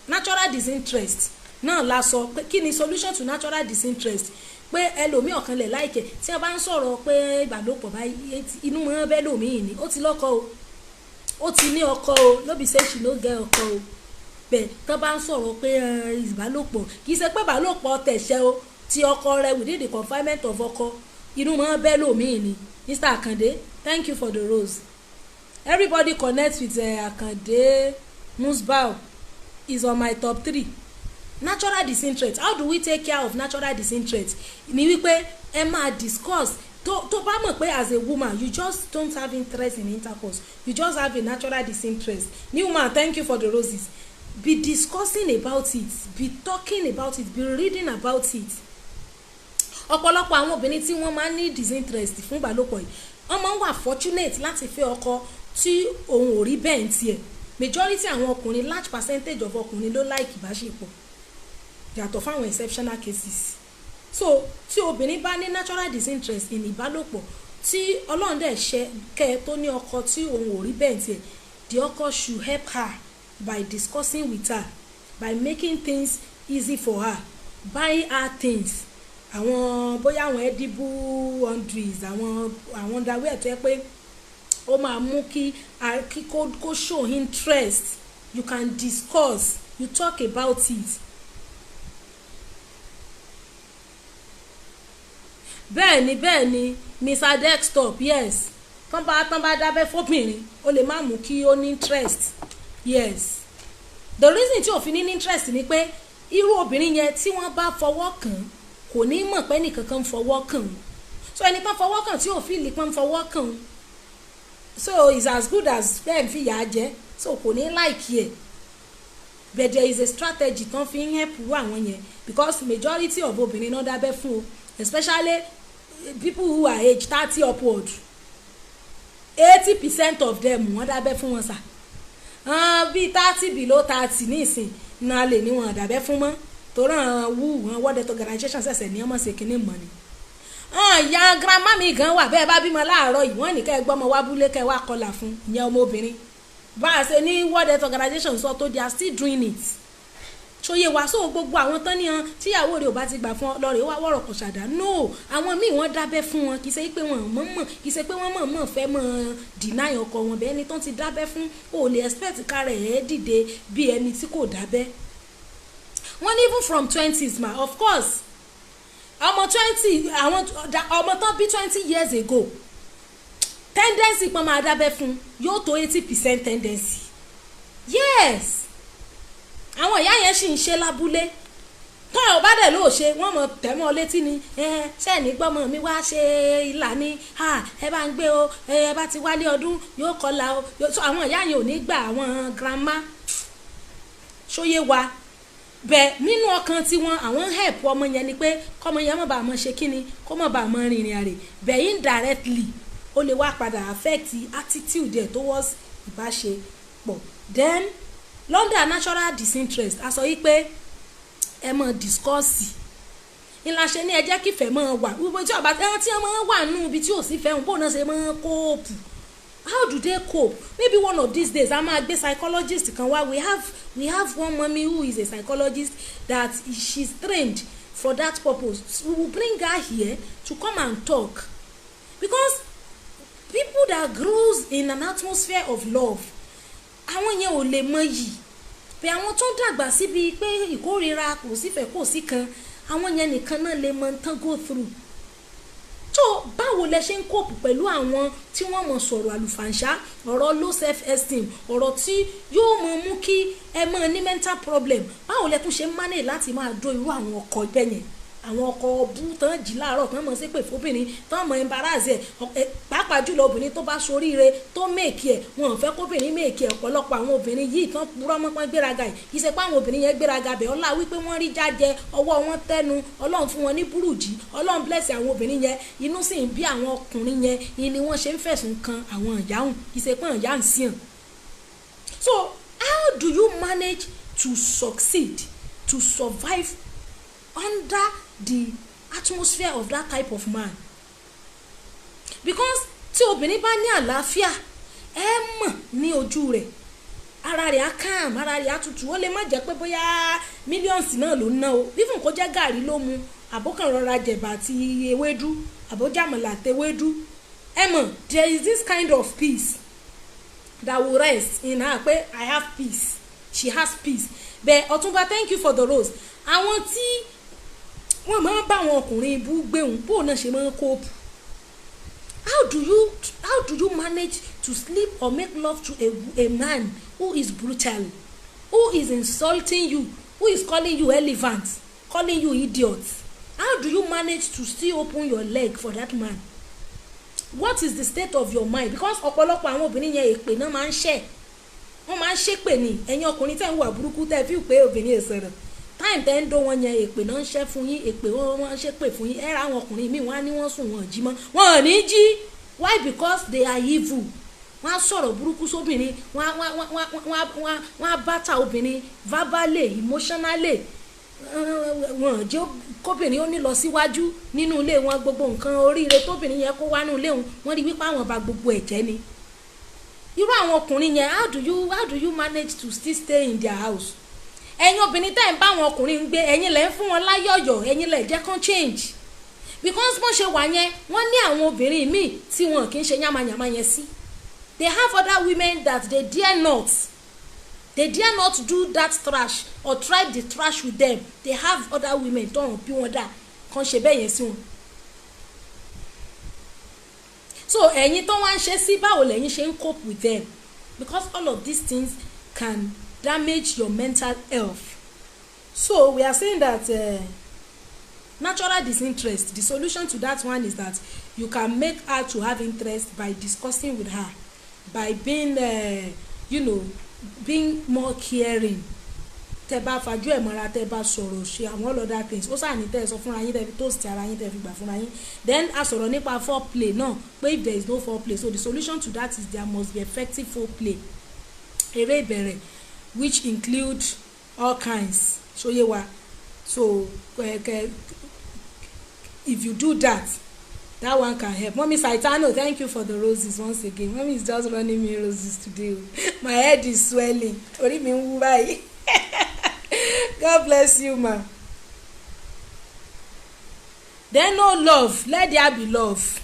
Natural disinterest náà la sọ pé, kí ni solution to natural disinterest? Pé ẹlòmíì ọ̀kan lẹ̀ láìkẹ̀ tí wọ́n bá ń sọ̀rọ̀ pé ìbálòpọ̀ báyìí, inú mọ́ bẹ́ẹ̀ lòmíì ni. Ó ti lọ́kọ o, ó ti ní ọkọ o, no be say she no get ọkọ o. Bẹ́ẹ̀ tán bá ń sọ̀rọ̀ pé ìbálòpọ̀, kì í ṣe pé ìbálòpọ̀ tẹ̀sẹ̀ o, ti ọkọ rẹ within the confinement of ọkọ, inú mọ́ bẹ́ẹ̀ lòmíì ni. Mr. Akande, thank you for the rose. Everybody connect with Akande Musbau, is on my top 3. Natural disinterest. How do we take care of natural disinterest? Ni wípé ẹ máa discuss. Tó bá mọ̀ pé as a woman you just don't have interest in intercourse, you just have a natural disinterest. New man, thank you for the roses. Be discussing about it, be talking about it, be reading about it. Ọ̀pọ̀lọpọ̀ àwọn obìnrin tí wọ́n máa ń ní disinterest fún ìbálòpọ̀ yìí, wọ́n máa ń wà fortunate láti fẹ́ ọkọ tí òun ò rí bẹ́ẹ̀ ń tiẹ̀. Majority àwọn ọkùnrin, large percentage of ọkùnrin ló like ìbáṣepọ̀, yàtọ̀ fáwọn exceptional cases. So tí obìnrin bá ní natural disinterest in ìbálòpọ̀, tí Ọlọ́run dẹ̀ ṣe kẹ́ tó ní ọkọ tí òun ò rí bẹ́ẹ̀ ń tiẹ̀, the ọkọ should help her by discussing with her, by making things easy for her, buying her things. Àwọn bóyá àwọn edible undies, àwọn underwear tó yẹ pé ó máa mú kí kó show interest. You can discuss, you talk about it. Bẹ́ẹ̀ni Mr. Desktop, yes. Tán bá dábẹ́ fóbìnrin, ó lè má mú kí ó ní interest. Yes, the reason tí òfin ní interest ni pé irú obìnrin yẹn tí wọ́n bá fọwọ́ kàn kò ní mọ̀ pé nìkankan fọwọ́ kàn. So ẹni tán fọwọ́ kàn tí òfin lè pọ́n fọwọ́ kàn, so it's as good as bẹ́ẹ̀ fi yà á jẹ́, so kò ní like ẹ̀. But there is a strategy tán fi ń help àwọn yẹn, because majority of obìnrin náà dábẹ́ fún o, especially people who are age 30 upward. 80% of them wọ́n dábẹ́ fún wọn sà. Bí 30 below 30 nísìn náà lè ní wọn dábẹ́ fún mọ́, torí àwọn wú wọn World Health Organization ṣẹ̀ṣẹ̀ ní ọmọ ṣe kínní mọ́ ni. Ìyá grandma mi gan wà bẹ́ẹ̀ bá bímọ láàárọ̀ yìí, wọ́n ní kẹ́ ẹ gbọ́mọ wá búlé kẹ́ ẹ wá kọlà fún ìyẹn ọmọbìnrin. Bá a ṣe ní World Health Organization sọ tó, they are still doing it. Ṣòye wá sóò gbogbo àwọn tán níyan tíyàwó rẹ̀ ò bá ti gbà fún ọ lọ́rẹ̀ wá wọ̀rọ̀ kò ṣàdá. No, àwọn míì wọ́n dábẹ́ fún wọn, kì í ṣe pé wọ́n mọ̀ọ́mọ̀, kì í ṣe pé wọ́n mọ̀ọ́mọ̀ fẹ́ mọ̀ deny ọkọ wọn. Bẹ́ẹ̀ ni tán ti dábẹ́ fún, ò lè expect kára ẹ̀ dìde bí ẹni tí kò dábẹ́. Wọ́n ní even from 20s ma, of course ọmọ 20, àwọn ọmọ tán bí 20 years ago, tendency pọ́n máa dábẹ́ fún yóò tó 80% tendency. Yes, àwọn ìyá yẹn sì ń ṣe lábúlé. Tọ́ ọ̀ bá dẹ̀ ló ṣe, wọ́n mọ̀ tẹ̀mọ́ létí ni, ṣẹ́ẹ̀ní gbọ́mọ mi wá ṣe ìlà ni, ẹ bá ń gbé o, ẹ bá ti wálé ọdún yóò kọlà o. Àwọn ìyá yẹn ò ní gbà àwọn grandma. Ṣóyé wa bẹ́ẹ̀ nínú ọkàn tiwọn, àwọn ń help ọmọ yẹn ni pé kọ́mọ yẹn mọ̀ bá mọ̀ ṣe kíni, kó mọ̀ bá mọ̀ rìnrìn àrè. Bẹ́ẹ̀ indirectly ó lè wá padà affect attitude ẹ̀ towards ìbáṣepọ̀. Then London natural disinterest, a sọ yìí pé ẹ mọ̀ discuss ńlá ṣe ní ẹ jẹ́ kífẹ́ mọ̀ wà. Gbogbo tí ọba ẹran tí wọ́n máa wà nù ibi tí ò sí fẹ́ hùn, bóun náà ṣe máa kóòpù. How do they cope? Maybe one of these days a máa gbé psychologist kan wá. We have one mommy who is a psychologist that she's trained for that purpose. We will bring her here to come and talk, because people that grows in an atmosphere of love, àwọn yẹn ò lè mọ yìí. Pé àwọn tó ń dàgbà síbi pé ìkórira kò sífẹ̀ẹ́ kò sí kan, àwọn yẹn nìkan náà lè mọ tán go through. So báwo lẹ ṣe ń cope pẹ̀lú àwọn tí wọ́n mọ̀ sọ̀rọ̀ àlùfàǹṣá, ọ̀rọ̀ low self esteem, ọ̀rọ̀ tí yóò mọ̀ mú kí ẹ mọ̀ ní mental problem? Báwo lẹ tún ṣe ń manage láti máa dó irú àwọn ọkọ ibẹ̀ yẹn, àwọn ọkọ ọbú tán jí láàárọ̀ tán mọ̀ ṣépè fóbìnrin, tán mọ̀ embarrass ẹ̀, pàápàá jùlọ obìnrin tó bá ṣoríire tó mèkì ẹ̀, wọn ò fẹ́ kóbìnrin mèkì ẹ̀. Ọ̀pọ̀lọpọ̀ àwọn obìnrin yìí tán purọ́ mọ́ pọ́n gbéraga yìí, kì í ṣe pé àwọn obìnrin yẹn gbéraga bẹ̀, ọlá wípé wọ́n rí jájẹ, ọwọ́ wọn tẹnu, Ọlọ́run fún wọn ní burújí, Ọlọ́run bless àwọn obìnrin yẹn, inú sì ń bí àwọn ọkùnrin yẹn, ni wọ́n ṣe ń fẹ̀sùn kan àwọn ìyáhùn, kì í ṣe pé ìyá ń sìn. So how do you manage to succeed, to survive under the atmosphere of that type of man? Because tí obìnrin bá ní àlàáfíà, ẹ mọ̀ ní ojú rẹ̀, ara rẹ̀ á calm, ara rẹ̀ á tutù. Ó lè má jẹ́ pé bóyá mílíọ̀nsì náà ló ń ná o, even kó jẹ́ gàrí ló mu, Àbókàn rọra jẹ̀bà àti ewédú, àbójàmọ̀là àti ewédú. Ẹ mọ̀, there is this kind of peace that will rest in her pé I have peace, she has peace. But Ọ̀túnba, thank you for the rose. Àwọn tí wọ́n máa ń bá àwọn ọkùnrin ibú gbéhùn, bóun náà ṣe máa ń cope? How do you manage to sleep or make love to a man who is brutal, who is insulting you, who is calling you elephant, calling you idiot? How do you manage to still open your leg for that man? What is the state of your mind? Because ọ̀pọ̀lọpọ̀ àwọn obìnrin yẹn, èpè náà máa ń ṣẹ̀, wọ́n máa ń ṣépè ní. Ẹ̀yin ọkùnrin tẹ́ ń wà burúkú, tẹ́ fi pé obìnrin èsèrè, time tẹ́ ń dó wọn yẹn, èpè náà ń ṣẹ́ fún yín, èpè wọ́n ń ṣépè fún yín. Ẹ ra àwọn ọkùnrin míì, wọ́n á ní wọ́n sùn, wọ́n jí mọ́, wọ́n ò ní jí. Why? Because they are evil. Wọ́n á sọ̀rọ̀ burúkú sóbìnrin, wọ́n á bátà obìnrin verbally, emotionally. Wọ́n jẹ́ kóbìnrin ó ní lọ síwájú nínú ilé wọn. Gbogbo nǹkan oríire tóbìnrin yẹn kó wá nínú ilé wọn, wọ́n rí wípé àwọn bà gbogbo ẹ̀ jẹ́ ni. Irú àwọn ọkùnrin yẹn, how do you manage to still stay in their house? Ẹ̀yin obìnrin tẹ́ ń bá àwọn ọkùnrin ń gbé, ẹ̀yin lẹ̀ ń fún wọn láyọ̀yọ̀, ẹ̀yin lẹ̀ jẹ́ kán change, because bọ́n ṣe wà yẹn, wọ́n ní àwọn obìnrin míì tí wọn kì í ṣe yàmàyàmà yẹn sí. They have other women that they dare not do that trash or try the trash with them. They have other women tó hàn bí wọn dà kàn ṣe bẹ́ẹ̀ yẹn sí wọn. So ẹ̀yin tó wá ń ṣe sí, báwo lẹ̀yin ṣe ń cope with them? Because all of these things can damage your mental health. So we are saying that natural disinterest, the solution to that one is that you can make her to have interest by discussing with her, by being you know being more caring. Tẹ bá fajú ẹ̀ mọ́ra, tẹ bá sọ̀rọ̀, ṣe àwọn all other things, ó sà ní tẹ́ ẹ sọ fúnra yín, tẹ́ fi toast ara yín, tẹ́ fi gbà fúnra yín. Then a sọ̀rọ̀ nípa foreplay náà pé if there is no foreplay, so the solution to that is there must be effective foreplay, eré ìbẹ̀rẹ̀, which include all kinds. Ṣó yé wa? So if you do that, that one can help. Mommy Saitano, thank you for the roses once again. Mommy is just running me roses today. My head is swelling, orí mi ń wú báyìí. God bless you, ma. Then no love, let there be love.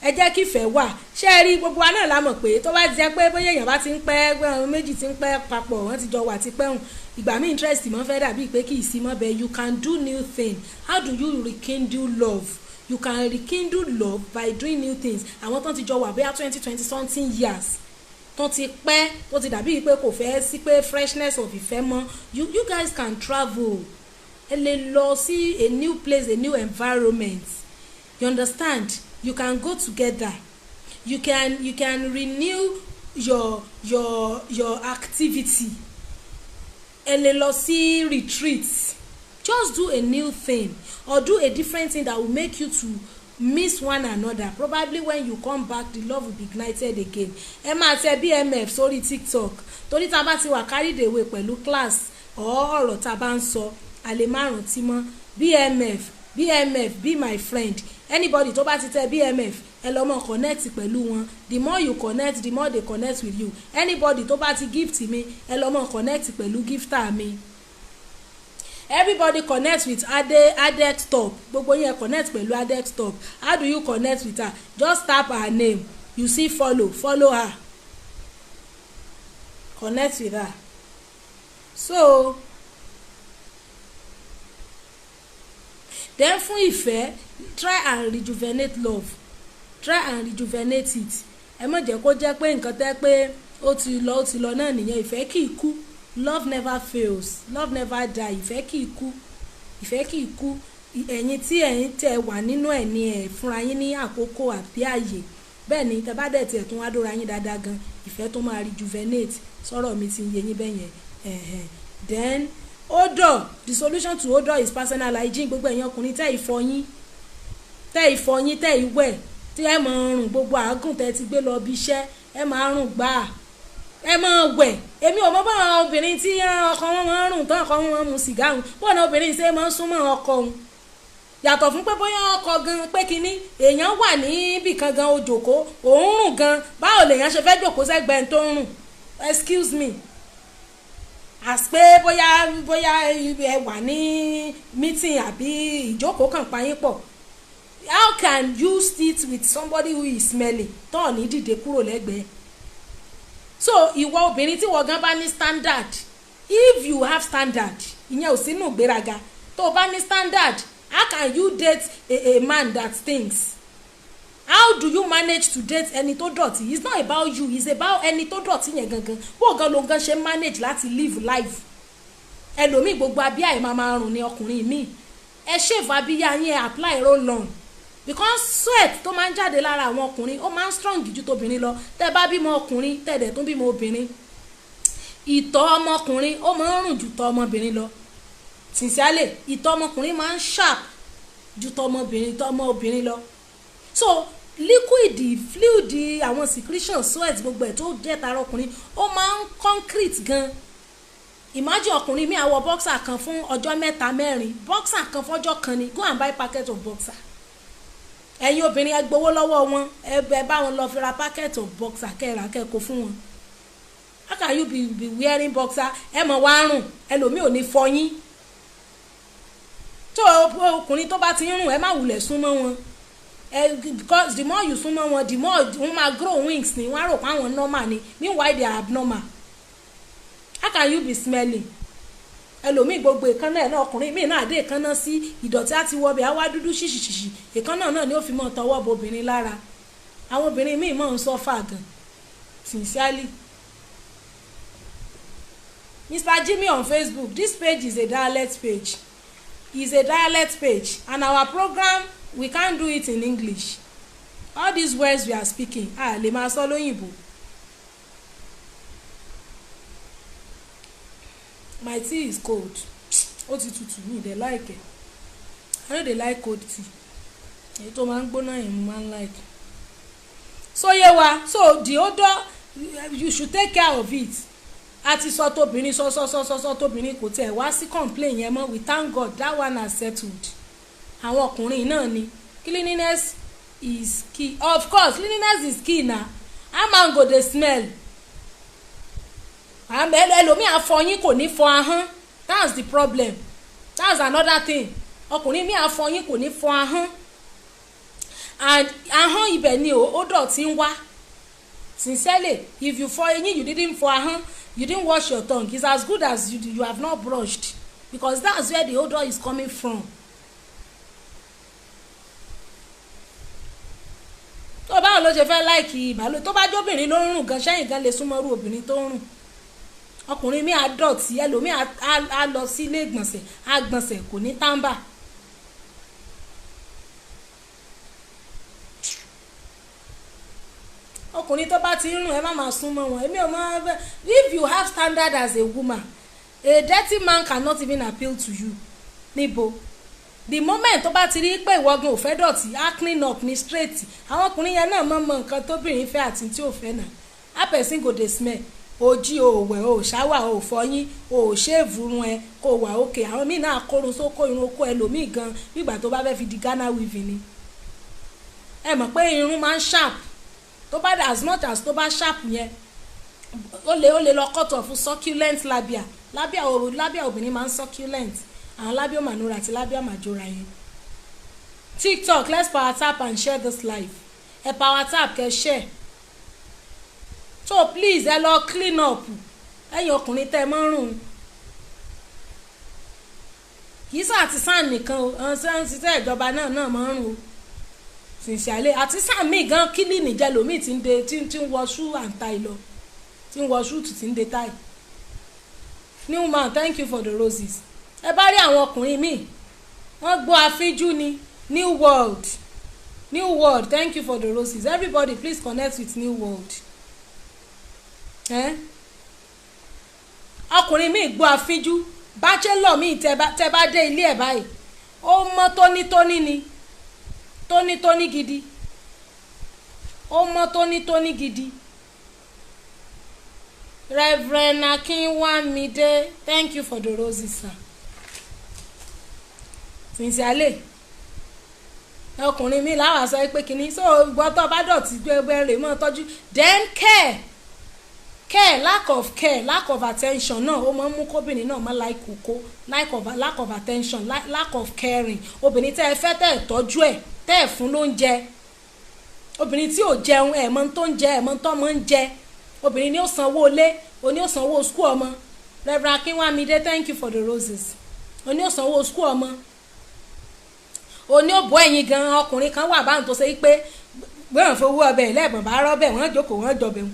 Ẹ jẹ́ kí ìfẹ́ wà. Ṣé ẹ rí, gbogbo wa náà la mọ̀ pé tó bá ti jẹ́ pé bóyá èèyàn bá ti ń pẹ́, àwọn méjì ti ń pẹ́ papọ̀, wọ́n ti jọ wà ti pẹ́ hùn, ìgbà míì interest mọ́ fẹ́ dàbí pé kì í sí mọ́ bẹ́ẹ̀. You can do new thing. How do you rekindle love? You can rekindle love by doing new things. Àwọn tó ti jọ wà bóyá 20 something years, tó ti pẹ́, tó ti dàbí pé kò fẹ́ sí pé freshness of ìfẹ́ mọ́, you guys can travel. Ẹ lè lọ sí a new place, a new environment, you understand? You can go together. You can renew your activity. Ẹ lè lọ sí retreat. Just do a new thing or do a different thing that will make you to miss one another. Probably when you come back, the love will be ignited again. Ẹ máa tẹ BMF sórí TikTok, torí tá a bá ti wà carried away pẹ̀lú class or ọ̀rọ̀ tá a bá ń sọ, a lè má rántí mọ́. BMF, BMF, be my friend. Anybody tó bá ti tẹ BMF, ẹ lọ mọ connect pẹ̀lú wọn. The more you connect, the more they connect with you. Anybody tó bá ti gift mi, ẹ lọ mọ connect pẹ̀lú gifter mi. Everybody connect with Ade Adextop. Gbogbo yẹn, connect pẹ̀lú Adextop. How do you connect with her? Just tap her name, you see follow. Follow her, connect with her. So then, fún ìfẹ́, try and rejuvenate love. Try and rejuvenate it. Ẹ má jẹ́ kó jẹ́ pé nǹkan tẹ́ pé ó ti lọ, ó ti lọ náà nìyẹn. Ìfẹ́ kì í kú. Love never fails, love never die. Ìfẹ́ kì í kú, ìfẹ́ kì í kú. Ẹ̀yin tí ẹ̀yin tẹ́ wà nínú ẹ̀ ní ẹ̀ fúnra yín ní àkókò àbí àyè. Bẹ́ẹ̀ ni, tẹ́ bá dẹ̀ tiẹ̀ tún wá dóra yín dáadáa gan, ìfẹ́ tó máa rejuvenate. Sọ̀rọ̀ mi ti ń yé yín bẹ́ẹ̀ yẹn? Ẹ̀hẹ̀n. Then odor, the solution to odor is personal hygiene. Gbogbo ẹ̀yin ọkùnrin tẹ́ ìfọyín, tẹ́ ìfọyín, tẹ́ ìwẹ̀, tí ẹ máa rùn, gbogbo àágùn tẹ́ ti gbé lọ bí iṣẹ́, ẹ máa rùn gbáà, ẹ máa wẹ̀. Èmi ò mọ báwọn obìnrin tí ọkọ wọn máa ń rùn tán, ọkọ wọn máa ń mu sìgá hùn, bóun obìnrin ṣe máa ń súnmọ́ ọkọ òun, yàtọ̀ fún pé bóyá ọkọ gan pé kínní èèyàn wà níbì kan gan, ó jókòó, òun rùn gan. Báwo lèèyàn ṣe fẹ́ jókòó sẹ́gbẹ̀ẹ́ tó ń rùn? Excuse me. As pé bóyá ẹ wà ní meeting àbí ìjókòó kan pa yín pọ̀, how can you sit with somebody who is smelling tó ò ní dìde kúrò lẹ́gbẹ̀ẹ́? So ìwọ obìnrin tí wọ́n gan bá ní standard, if you have standard, ìyẹn ò sínú ìgbéraga. Tó o bá ní standard, how can you date a man that stinks? How do you manage to date ẹni tó dọ̀tí? It's not about you, it's about ẹni tó dọ̀tí yẹn gangan, bó gan ló gan ṣe manage láti live life. Ẹlòmíì, gbogbo abíyá ẹ̀ máa rùn ní. Ọkùnrin míì, ẹ shave abíyá yín, ẹ apply roll on, because sweat tó máa ń jáde lára àwọn ọkùnrin, ó máa ń strong ju tóbìnrin lọ. Tẹ́ bá bímọ ọkùnrin, tẹ́ dẹ̀ tún bímọ obìnrin, ìtọ̀ ọmọkùnrin, ó máa ń rùn ju tọ̀ ọmọbìnrin lọ. Sincerely, ìtọ̀ ọmọkùnrin máa ń sharp ju tọ̀ ọmọbìnrin lọ. So liquid, fluid, àwọn secretion, sweat, gbogbo ẹ̀ tó jẹ́ tara ọkùnrin, ó máa ń concrete gan. Imagine ọkùnrin mi á wọ boxer kan fún ọjọ́ 3, 4, boxer kan fọ́jọ́ kan ni. Go and buy packet of boxer. Ẹ̀yin obìnrin, ẹ gbowó lọ́wọ́ wọn, ẹ bẹ bá wọn lọ fi ra packet of boxer, kẹ́ra kẹ́kọ̀ọ́ fún wọn. How can you be wearing boxer, ẹ mọ̀ wá rùn? Ẹlòmíì ò ní fọyín. Tó ọkùnrin tó bá ti ń rùn, ẹ má wulẹ̀ súnmọ́ wọn ẹ, because the more you súnmọ́ wọn, the more wọ́n máa grow wings ni. Wọ́n á rò pé àwọn normal ni, meanwhile they are abnormal. How can you be smelling? Ẹlòmíì, gbogbo èékánná ẹ̀ náà, ọkùnrin míì náà dé èékánná sí, ìdọ̀tí á ti wọbẹ̀, á wá dúdú ṣìṣìṣìṣì. Èékánná náà ni ó fi mọ́ tọwọ́ bo obìnrin lára. Àwọn obìnrin míì mọ̀ ń suffer gan, sincerely. Mr. Jimmy on Facebook, this page is a dialect page, is a dialect page, and our program, we can't do it in English. All these words we are speaking, a lè máa sọ lóyìnbó. My tea is cold, ó ti tutù. Mi dey like it, I no dey like cold tea. Èyí tó máa ń gbóná yẹn mo máa ń like. So yé wa. So the odour, you should take care of it. A ti sọ tóbìnrin, sọ sọ sọ sọ sọ tóbìnrin, kò tẹ̀ wá sí complain yẹn mọ́. We thank God that one has settled. Àwọn ọkùnrin náà ni cleanliness is key. Of course, cleanliness is key. Na how man go dey smell? Ẹlòmíì àfọyín, kò ní fọ ahọ́n. That's the problem, that's another thing. Ọkùnrin míì àfọyín, kò ní fọ ahọ́n, and ahọ́n ibẹ̀ ni ó dọ̀tí ń wá. Sincerely, if you fọ eyín, you didn't fọ ahọ́n, you didn't wash your tongue, it's as good as you have not brushed, because that's where the odour is coming from. Tó báwo ló ṣe fẹ́ like ìbálò tó bá jóbìnrin ló ń rùn gan? Sẹ́yìn gan lè súnmọ́rú obìnrin tó ń rùn? Ọkùnrin mi á dọ̀tí, ẹlòmíì á lọ sí ilé ìgbọ̀nsẹ̀, á gbọ̀nsẹ̀, kò ní tábà. Ọkùnrin tó bá ti ń rùn, ẹ má máa súnmọ́ wọn. Èmi ò mọ̀. If you have standard as a woman, a dirty man cannot even appeal to you. Níbo? The moment tó bá ti rí pé ìwọ́gun ò fẹ́ dọ̀tí, á clean up ní straight. Àwọn ọkùnrin yẹn náà mọ̀ mọ̀ nǹkan tóbìnrin fẹ́ àti tí ò fẹ́ náà. How person go dey smell? O jí, o wẹ̀, o ṣáwà, o fọyín, o shave irun ẹ kó wà òkè. Àwọn míì náà kórun sókó, irun okó ẹlòmíì gan, nígbà tó bá fẹ́ fi di Ghana weaving ni. Ẹ mọ̀ pé irun máa ń sharp. Tó bá, as much as tó bá sharp yẹn, ó lè lọ cut off succulent labia. Labia obìnrin máa ń succulent, àwọn labia minora àti labia majora yẹn. TikTok, let's power tap and share this live. Ẹ power tap, kẹ́ share. So please, ẹ lọ clean up. Ẹ̀yin ọkùnrin tẹ́ ẹ mọ́ rùn, kì í sọ àti sáà nìkan o, àwọn tí wọ́n ń ṣiṣẹ́ ìjọba náà mọ́ rùn o. Sincerely, àti sáà míì gan kílìnì jẹ lómi tí ń de tí ń wọ shoe and tie lọ, tí ń wọ suit, tí ń de tie. New man, thank you for the roses. Ẹ bá rí àwọn ọkùnrin míì, wọ́n gbọ́ àfíjú ni. New World, New World, thank you for the roses. Everybody, please connect with New World. Eh? Ọkùnrin míì gbọ́ àfíjú. Bachelor míì, tẹ bá dé ilé ẹ̀ báyìí, ó mọ́ tónítóní ni, tónítóní gidi, ó mọ́ tónítóní gidi. Reverend Akinwamide, thank you for the roses, sir. Sincerely, ọkùnrin mi làwọn sọ pé kínní. So ìgbọ́ tó bá dọ̀tí gbẹgbẹ rè mọ́ tọ́jú. Then care. Care, lack of care, lack of attention náà, ó máa ń mú kóbìnrin náà má like kókó. Lack of attention, lack of caring. Obìnrin tẹ́ ẹ fẹ́, tẹ́ ẹ tọ́jú ẹ̀, tẹ́ ẹ fún lóúnjẹ, obìnrin tí ò jẹun, ẹ̀ mọ̀ tó ń jẹ, ẹ̀ mọ̀ tó mọ̀ ń jẹ. Obìnrin ni ó sanwó ilé, oní ó sanwó school ọmọ. Reverend Akinwamide, thank you for the roses. Oní ó sanwó school ọmọ, oní ó bọ́ ẹ̀yìn gan. Ọkùnrin kan wà báwọn tó ṣe pé gbọ́n fowó ọbẹ̀ lẹ́ẹ̀bọ̀n bá rọ́bẹ̀, wọ́n jókòó, wọ́n jọbẹ̀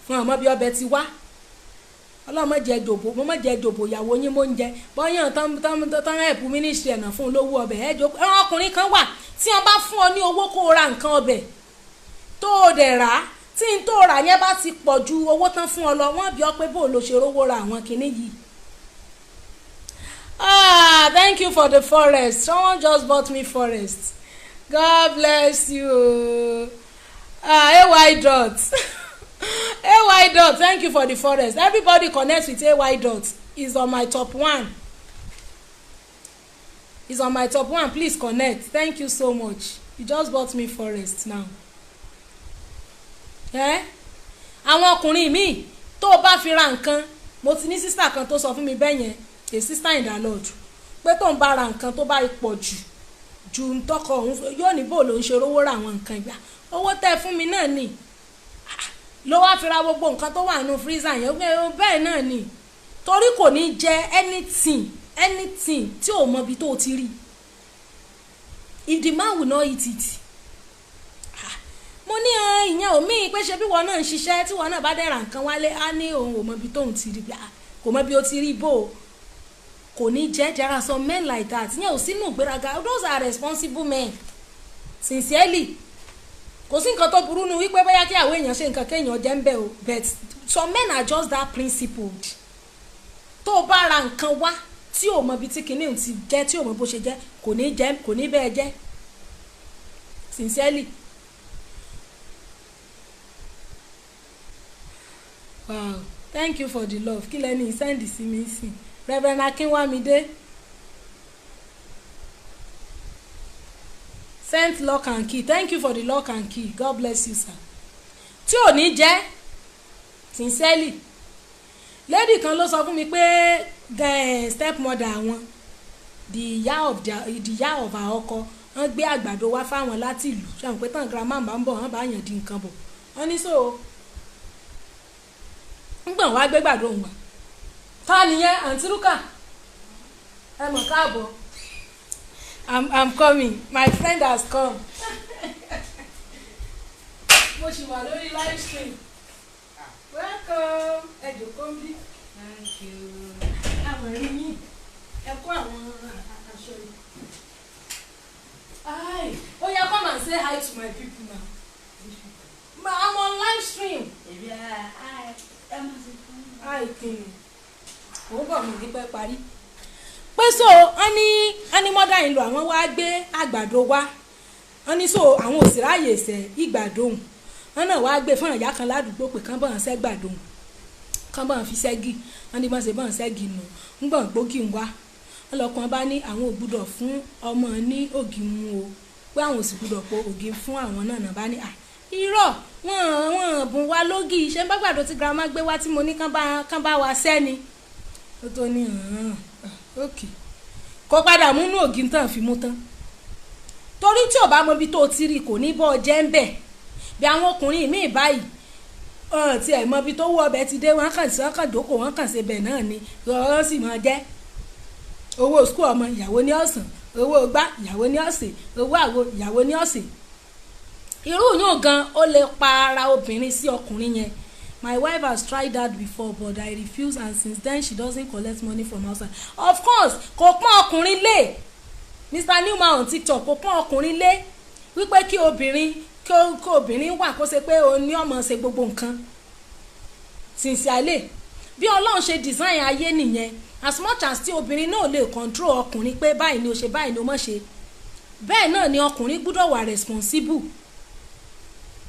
fún ọmọ bí ọbẹ̀ ti wá. Ọlọ́mọ jẹ jòbó, mo mọ̀ jẹ jòbó ìyàwó yín, mo ń jẹ bọ́yàn tán tán tán ẹ̀pù ministry ẹ̀nà fún un lówó ọbẹ̀ ẹ̀ jókòó. Ọkùnrin kan wà tí wọ́n bá fún ọ ní owó kó o ra nǹkan ọbẹ̀, tó o dẹ̀ rà á, tí n tó rà yẹn bá ti pọ̀ ju owó tán fún ọ lọ, wọ́n bí ọ pé bó o lo ṣe rówó ra àwọn kinní yìí. Ah, thank you for the forest. Someone just bought me forest. God bless you. Ah, ay dot, ay dot, thank you for the forest. Everybody connect with ay dot. Is on my top one, is on my top one. Please connect. Thank you so much. You just bought me forest now. Eh? Àwọn ọkùnrin míì, tó o bá fi ra nǹkan, mo ti ní sister kan tó sọ fún mi bẹ́ẹ̀ yẹn, a sister in the Lord, pé tó ń bá ra nǹkan tó bá pọ̀ jù ju ntọ́kọ òun, yóò ní bò ló ń ṣe rówó ra àwọn nǹkan ìgbà. Owó tẹ́ fún mi náà ni ló wá fi ra gbogbo nǹkan tó wà nínú freezer yẹn. Bẹ́ẹ̀ náà ni, torí kò ní jẹ anything, anything tí ò mọ ibi tó ti rí. If the man will not eat it. Mo ní ìyẹn ò mí pé ṣe bí wọn náà ń ṣiṣẹ́, tí wọn náà bá dẹ̀ ra nǹkan wálé, á ní òun ò mọ ibi tóun ti rí. Kò mọ bí ó ti rí bó o, kò ní jẹ́. There are some men like that. Ìyẹn ò sínú ìgbéraga. Those are responsible men, sincerely. Kò sí nǹkan tó burú nu wípé bóyá kí àwọn èèyàn ṣe nǹkan kéèyàn jẹ́ ń bẹ̀ o, but some men are just that principled. Tó o bá ra nǹkan wá tí o mọ ibi tí kinní ti jẹ́, tí o mọ bó ṣe jẹ́, kò ní jẹ́, kò ní bẹ́ẹ̀ jẹ́, sincerely. Wow, thank you for the love. Kí lẹ́ni send sí mi sí? Reverend Akinwamide sent lock and key. Thank you for the lock and key. God bless you, sir. Tí ò ní jẹ́, sincerely. Lady kan ló sọ fún mi pé stepmother àwọn, the ìyá of her ọkọ, wọ́n gbé àgbàdo wá fáwọn láti ìlú. Ṣé àwọn pé tán grandma bá ń bọ̀, wọ́n bá yàn di nǹkan bọ̀. Wọ́n ní so ń gbọ̀n wá gbé gbàdo òun wá. Ta nìyẹn? Àǹtí Rúkà, ẹ mọ̀ káàbọ̀. I'm coming. My friend has come. Mo ṣì wà lórí live stream. Welcome. Ẹ jòkó ń bí. Thank you. Àwọn rí yín. Ẹ kó àwọn aṣọ yìí. Hi. Oh yeah, come and say hi to my people now. Ma, I'm on live stream. Yeah, hi. Ẹ má ṣe fún mi. Hi, kìnnì. Òun bọ̀ mí ní pẹ́ parí. Pé so, wọ́n ní mother in law àwọn wá gbé àgbàdo wá. Wọ́n ní so àwọn ò sì ráàyè sẹ́ ìgbàdo òun. Wọ́n náà wá gbé fún ìyá kan ládùúgbò pé kán bọ̀ ń sẹ́ gbàdo òun. Kán bọ̀ ń fi ṣẹ́gi. Wọ́n ní bọ́n ṣe bọ́n ṣẹ́gi nù. Ń gbọ̀n gbógi ń wá. Wọ́n lọ́kàn bá ní àwọn ò gbúdọ̀ fún ọmọ ní ògì mu o. Pé àwọn ò sì gbúdọ̀ po ògì fún àwọn náà náà bá ní à irọ́, wọ́n bùn wá lógì. Ṣé ń bá gbàdo tí grandma gbé wá tí mo ní kán bá wa sẹ́ni ó tó ní ok, kó padà múnú ògì tán fi mú tán, torí tí ò bá mọ ibi tó ti rí, kò ní bọ́ jẹ́ ń bẹ̀. Bí àwọn ọkùnrin míì báyìí tí ẹ̀ mọ ibi tó wú ọbẹ̀ ti dé, wọ́n kàn sí, wọ́n kàn jókòó, wọ́n kàn ṣe bẹ̀ náà ni, wọ́n sì máa jẹ́. Owó school ọmọ, ìyàwó ní ọ̀sán. Owó gbá, ìyàwó ní ọ̀sẹ̀. Owó àwo, ìyàwó ní ọ̀sẹ̀. Irú yóò gan, ó lè pa ara obìnrin sí ọkùnrin yẹn. My wife has tried that before, but I refuse, and since then she doesn't collect money from outside. Of course, kò pọ́n ọkùnrin lé. Mr Newman on TikTok, kò pọ́n ọkùnrin lé wípé kí obìnrin kí obìnrin wà kó ṣe pé òun ní ọmọ ṣe gbogbo nǹkan. Sincerely, bí Ọlọ́run ṣe design ayé nìyẹn. As much as tí obìnrin náà lè control ọkùnrin pé báyìí ni o ṣe, báyìí ni o mọ̀ ṣe, bẹ́ẹ̀ náà ni ọkùnrin gbúdọ̀ wà responsible.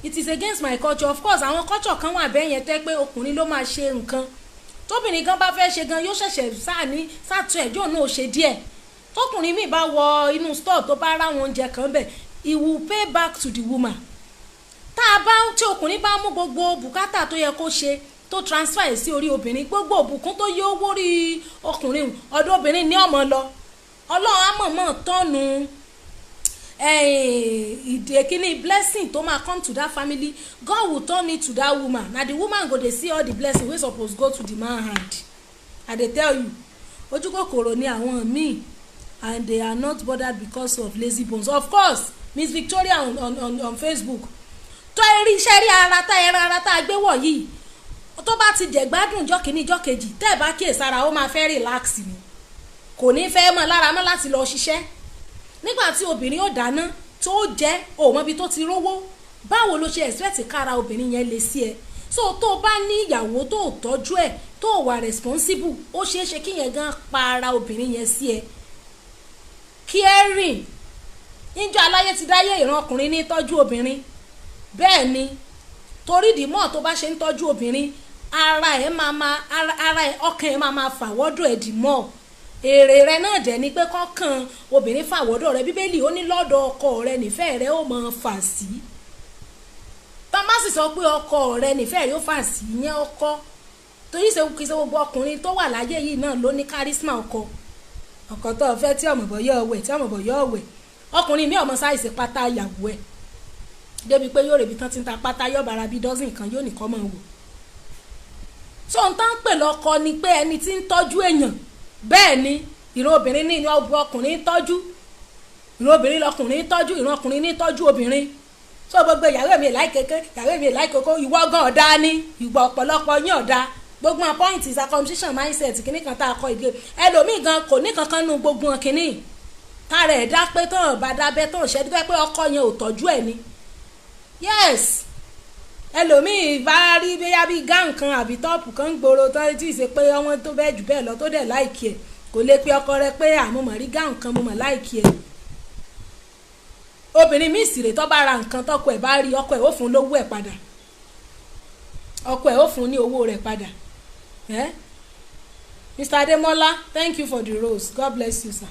It is against my culture. Of course, àwọn culture kan wà bẹ́ẹ̀ yẹn tẹ́ pé ọkùnrin ló máa ṣe nǹkan. Tóbìnrin gan bá fẹ́ ṣe gan, yóò ṣẹ̀ṣẹ̀ sáà ní sàtún ẹ̀jọ́ náà ṣe díẹ̀. Tọkùnrin míì bá wọ inú store, tó bá ráwọn oúnjẹ kan bẹ̀, he will pay back to the woman. Tá a bá tí ọkùnrin bá mú gbogbo bùkátà tó yẹ kó ṣe. Tó transfer ẹ̀ sí orí obìnrin, gbogbo òbùkún tó yẹ owó rí ọkùnrin, ọ̀dọ̀ obìnrin ní ọmọ lọ. Ọlọ́run á mọ̀ọ́mọ̀ tọ́nu ìdè kíní blessing tó máa come to that family. God will turn it to that woman. Na the woman go dey see all the blessing wey suppose go to the man hand. I dey tell you, ojúkòkòrò ni àwọn míì, and they are not bothered because of lazy bones. Of course, Miss Victoria on Facebook, tó ẹ rí iṣẹ́ rí ara tá ẹran ara tá a gbé wọ̀ yìí, tó bá ti jẹ̀gbádùn jọ́ kìíní, jọ́ kejì, tẹ́ ẹ̀ bá kíyèsára, ó máa fẹ́ relax ni, kò ní fẹ́ mọ́ lára mọ́ láti lọ ṣiṣẹ́. Nígbà tí obìnrin ó dáná tó jẹ́ òmò ibi tó ti rówó, báwo ló ṣe expect kára obìnrin yẹn lè sí ẹ? So tó o bá ní ìyàwó tó o tọ́jú ẹ̀, tó o wà responsible, ó ṣeé ṣe kí yẹn gan pa ara obìnrin yẹn sí ẹ. Kí ẹ rìn níjọ́ aláyé ti dáyé, ìran ọkùnrin ní tọ́jú obìnrin. Bẹ́ẹ̀ ni, torí dìmọ́ tó bá ṣe ń tọ́jú obìnrin, ara ẹ̀ máa máa ara ẹ̀, ọkàn ẹ̀ máa máa fàwọ́dọ̀ ẹ̀ dìmọ́. Èrè rẹ náà dẹ̀ ni pé kọ́kàn obìnrin fàwọ́dọ̀ rẹ. Bíbélì ó ní lọ́dọ̀ ọkọ rẹ nífẹ̀ẹ́ rẹ ó máa fà sí. Tá má sì sọ pé ọkọ rẹ nífẹ̀ẹ́ rẹ ó fà sí, ìyẹn ọkọ torí ṣe kì í ṣe gbogbo ọkùnrin tó wà láyé yìí náà ló ní charisma ọkọ. Ọkọ tó o fẹ́ tí ọmọ bọ̀ yọ ọwẹ̀, tí ọmọ bọ̀ yọ ọwẹ̀, ọkùnrin mi ọmọ size pátá ìyàwó ẹ̀ débi pé yóò rèbi tán ti ń ta pátá, yóò bára bíi dozen kan, yóò nìkan máa wò. So n tán pè lọ́kọ ni pé ẹni tí ń tọ́jú èèyàn. Bẹ́ẹ̀ ni, ìran obìnrin ní ìran ọkùnrin tọ́jú, ìran obìnrin lọkùnrin tọ́jú, ìran ọkùnrin ní tọ́jú obìnrin. So gbogbo ìyàwó mi láì kéke, ìyàwó mi láì kókó, ìwọ gan ọ̀dà ni ìgbà ọ̀pọ̀lọpọ̀ yín ọ̀dà. Gbogbo àwọn point circumcision mindset kìíní kan tá a kọ ìdílé ẹlòmíì gan kò ní kankan nu gbogbo wọn kìíní tára ẹ̀ dá pé tán bá dábẹ́ tán ṣẹ́ dúpẹ́ pé ọkọ yẹn ò tọ́jú ẹ̀ ni. Yes, ẹlòmíì bá rí bóyá bí gown kan àbí top kan ń gbòòrò tán tí ì ṣe pé ọmọ tó bẹ́ẹ̀ jù bẹ́ẹ̀ lọ tó dẹ̀ like ẹ̀, kò lè pe ọkọ rẹ pé àmọ́ mọ̀ rí gown kan, mo mọ̀ like ẹ̀. Obìnrin míì sì rè, tó bá ra nǹkan, tọkọ ẹ̀ bá rí, ọkọ ẹ̀ ó fún lówó ẹ̀ padà, ọkọ ẹ̀ ó fún ní owó rẹ̀ padà. Eh? Mr. Ademola, thank you for the rose. God bless you, sir.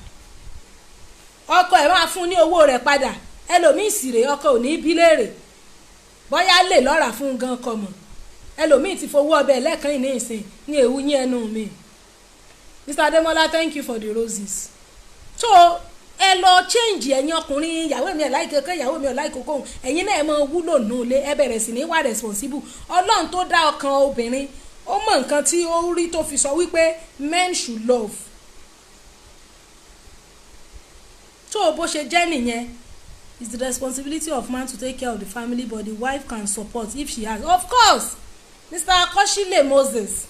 Ọkọ ẹ̀ máa fún ní owó rẹ̀ padà. Ẹlòmíì sì rè, ọkọ ò ní bí léèrè bóyá lè lọ́ra fún un gan kọ mọ̀. Ẹlòmíì ti fowó ọbẹ̀ lẹ́ẹ̀kan ní ìsìn ní ewu yín ẹnu mi. Mr. Ademola, thank you for the roses. So ẹ lọ change, ẹ̀yin ọkùnrin. Ìyàwó mi ẹ̀ láì kékeré, ìyàwó mi ẹ̀ láì kókó, ẹ̀yin náà ẹ máa wúlò nù lé, ẹ bẹ̀rẹ̀ sí ní wà responsible. Ọlọ́run tó dá ọkàn obìnrin, ó mọ nǹkan tí ó rí tó fi sọ wípé men should love. Tó o bó ṣe jẹ́ nìyẹn. It's the responsibility of man to take care of the family, but the wife can support if she has. Of course, Mr. Akosile Moses,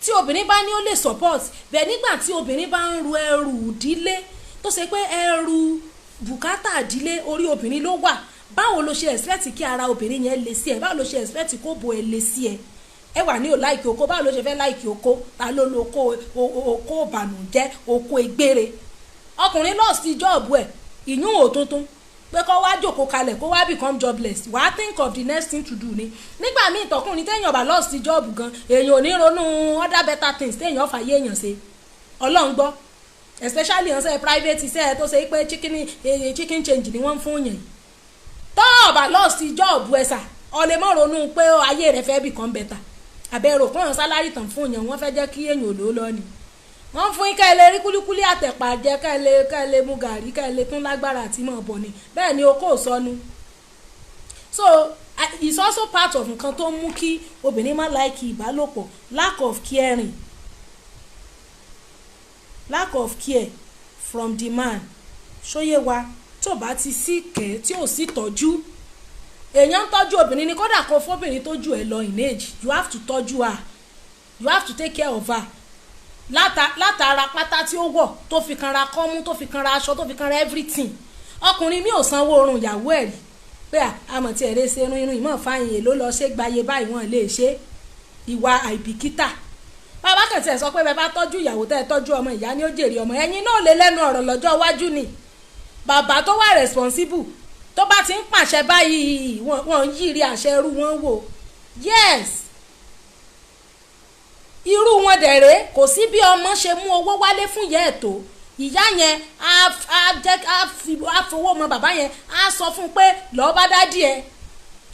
tí obìnrin bá ní ó lè support bẹ́ẹ̀, nígbà tí obìnrin bá ń ru ẹrù ìdílé, tó ṣe pé ẹrù bùkátà ìdílé orí obìnrin ló wà, báwo ló ṣe expect kí ara obìnrin yẹn lè sí ẹ? Báwo ló ṣe expect kó bo ẹ lè sí ẹ? Ẹ wà ní ò like oko, báwo ló ṣe fẹ́ like oko? Ta ló lo oko? Oko ìbànújẹ́, oko egbére. Ọkùnrin lost job ẹ̀, ìyún ò tuntun pé kó wá jòkó kalẹ̀, kó wá become jobless. Wàá think of the next thing to do ni. Nígbà míì, tọkùnrin téèyàn bá lost job gan, èèyàn ò ní ronú other better things téèyàn fàyè èèyàn ṣe. Ọlọ́run gbọ́, especially ọ̀sẹ̀ private iṣẹ́ tó ṣe pé chicken change ni wọ́n ń fún yẹn. Tó o bá lost job ẹ̀ sà, ọ lè mọ̀ ronú pé ayé rẹ̀ fẹ́ become better. Àbẹ̀rò kún salary tàn fún yẹn, wọ́n fẹ́ jẹ́ kí èèyàn ò lò ó lọ ni. Wọ́n fún yín ká ẹ lè rí kúlíkúlí àtẹ̀pà jẹ, ká ẹ lè mu gàrí, ká ẹ lè tún lágbára àti mọ̀ bọ̀ ni. Bẹ́ẹ̀ ni okó sọnù. So it's also part of nǹkan tó ń mú kí obìnrin má like ìbálòpọ̀: lack of caring, lack of care from the man. Ṣóyé wa? Tó bá ti sí kẹ́, tí ò sí tọ́jú, èèyàn ń tọ́jú obìnrin ni. Kódà kó fóbìnrin tó jù ẹ lọ in age, you have to tọ́jú her, you have to take care of her. Látara pátá tí ó wọ̀, tó fi kanra kọ́mú, tó fi kanra aṣọ, tó fi kanra everything. Ọkùnrin mi ò sanwó oorun ìyàwó ẹ̀ rí pé àmọ̀ tí ẹ̀rẹ́ ṣe irun, irun ìmọ̀ fáyín, èló lọ ṣe gbayé báyìí, wọ́n lè ṣe. Ìwà àìbìkítà. Bàbá kan tiẹ̀ sọ pé bẹ́ẹ̀ bá tọ́jú ìyàwó, tẹ́ ẹ tọ́jú ọmọ, ìyá ni ó jèrè ọmọ. Ẹ̀yin náà lè lẹ́nu ọ̀rọ̀ lọ́jọ́ iwájú ni. Bàbá tó wà responsible, tó bá ti ń pàṣẹ báyìí, wọ́n ń yírí àṣẹ irú wọn wò. Yes, irú wọn dẹ̀rẹ́, kò sí bí ọmọ ṣe mú owó wálé fún ìyá ẹ̀ tó, ìyá yẹn á jẹ́ á fowó mọ bàbá yẹn, á sọ fún un pé lọ́ọ́ bá daddy ẹ̀.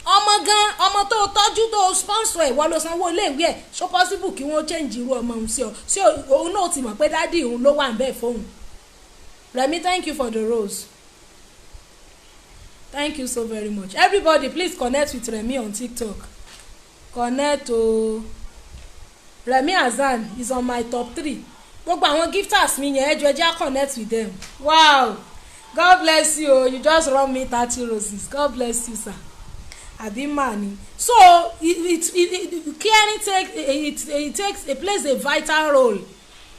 Ọmọ gan, ọmọ tó tọ́jú, tó sponsor ẹ̀, wọ́n ló sanwó iléèwé ẹ̀, ṣó possible kí wọ́n change irú ọmọ òun sí ọ? Sí òun náà ti mọ̀ pé daddy òun ló wà ń bẹ̀ fóun. Remi, thank you for the rose. Thank you so very much. Everybody, please connect with Remi on TikTok. Connect o. Remi Hasan is on my top three. Gbogbo àwọn gifters mi yẹn, ẹ jọ̀ọ́, ẹ jẹ́ á connect with them. Wow, God bless you o. You just run me 30 roses. God bless you, sir, àbí mà ni. So it caring take it it takes it plays a vital role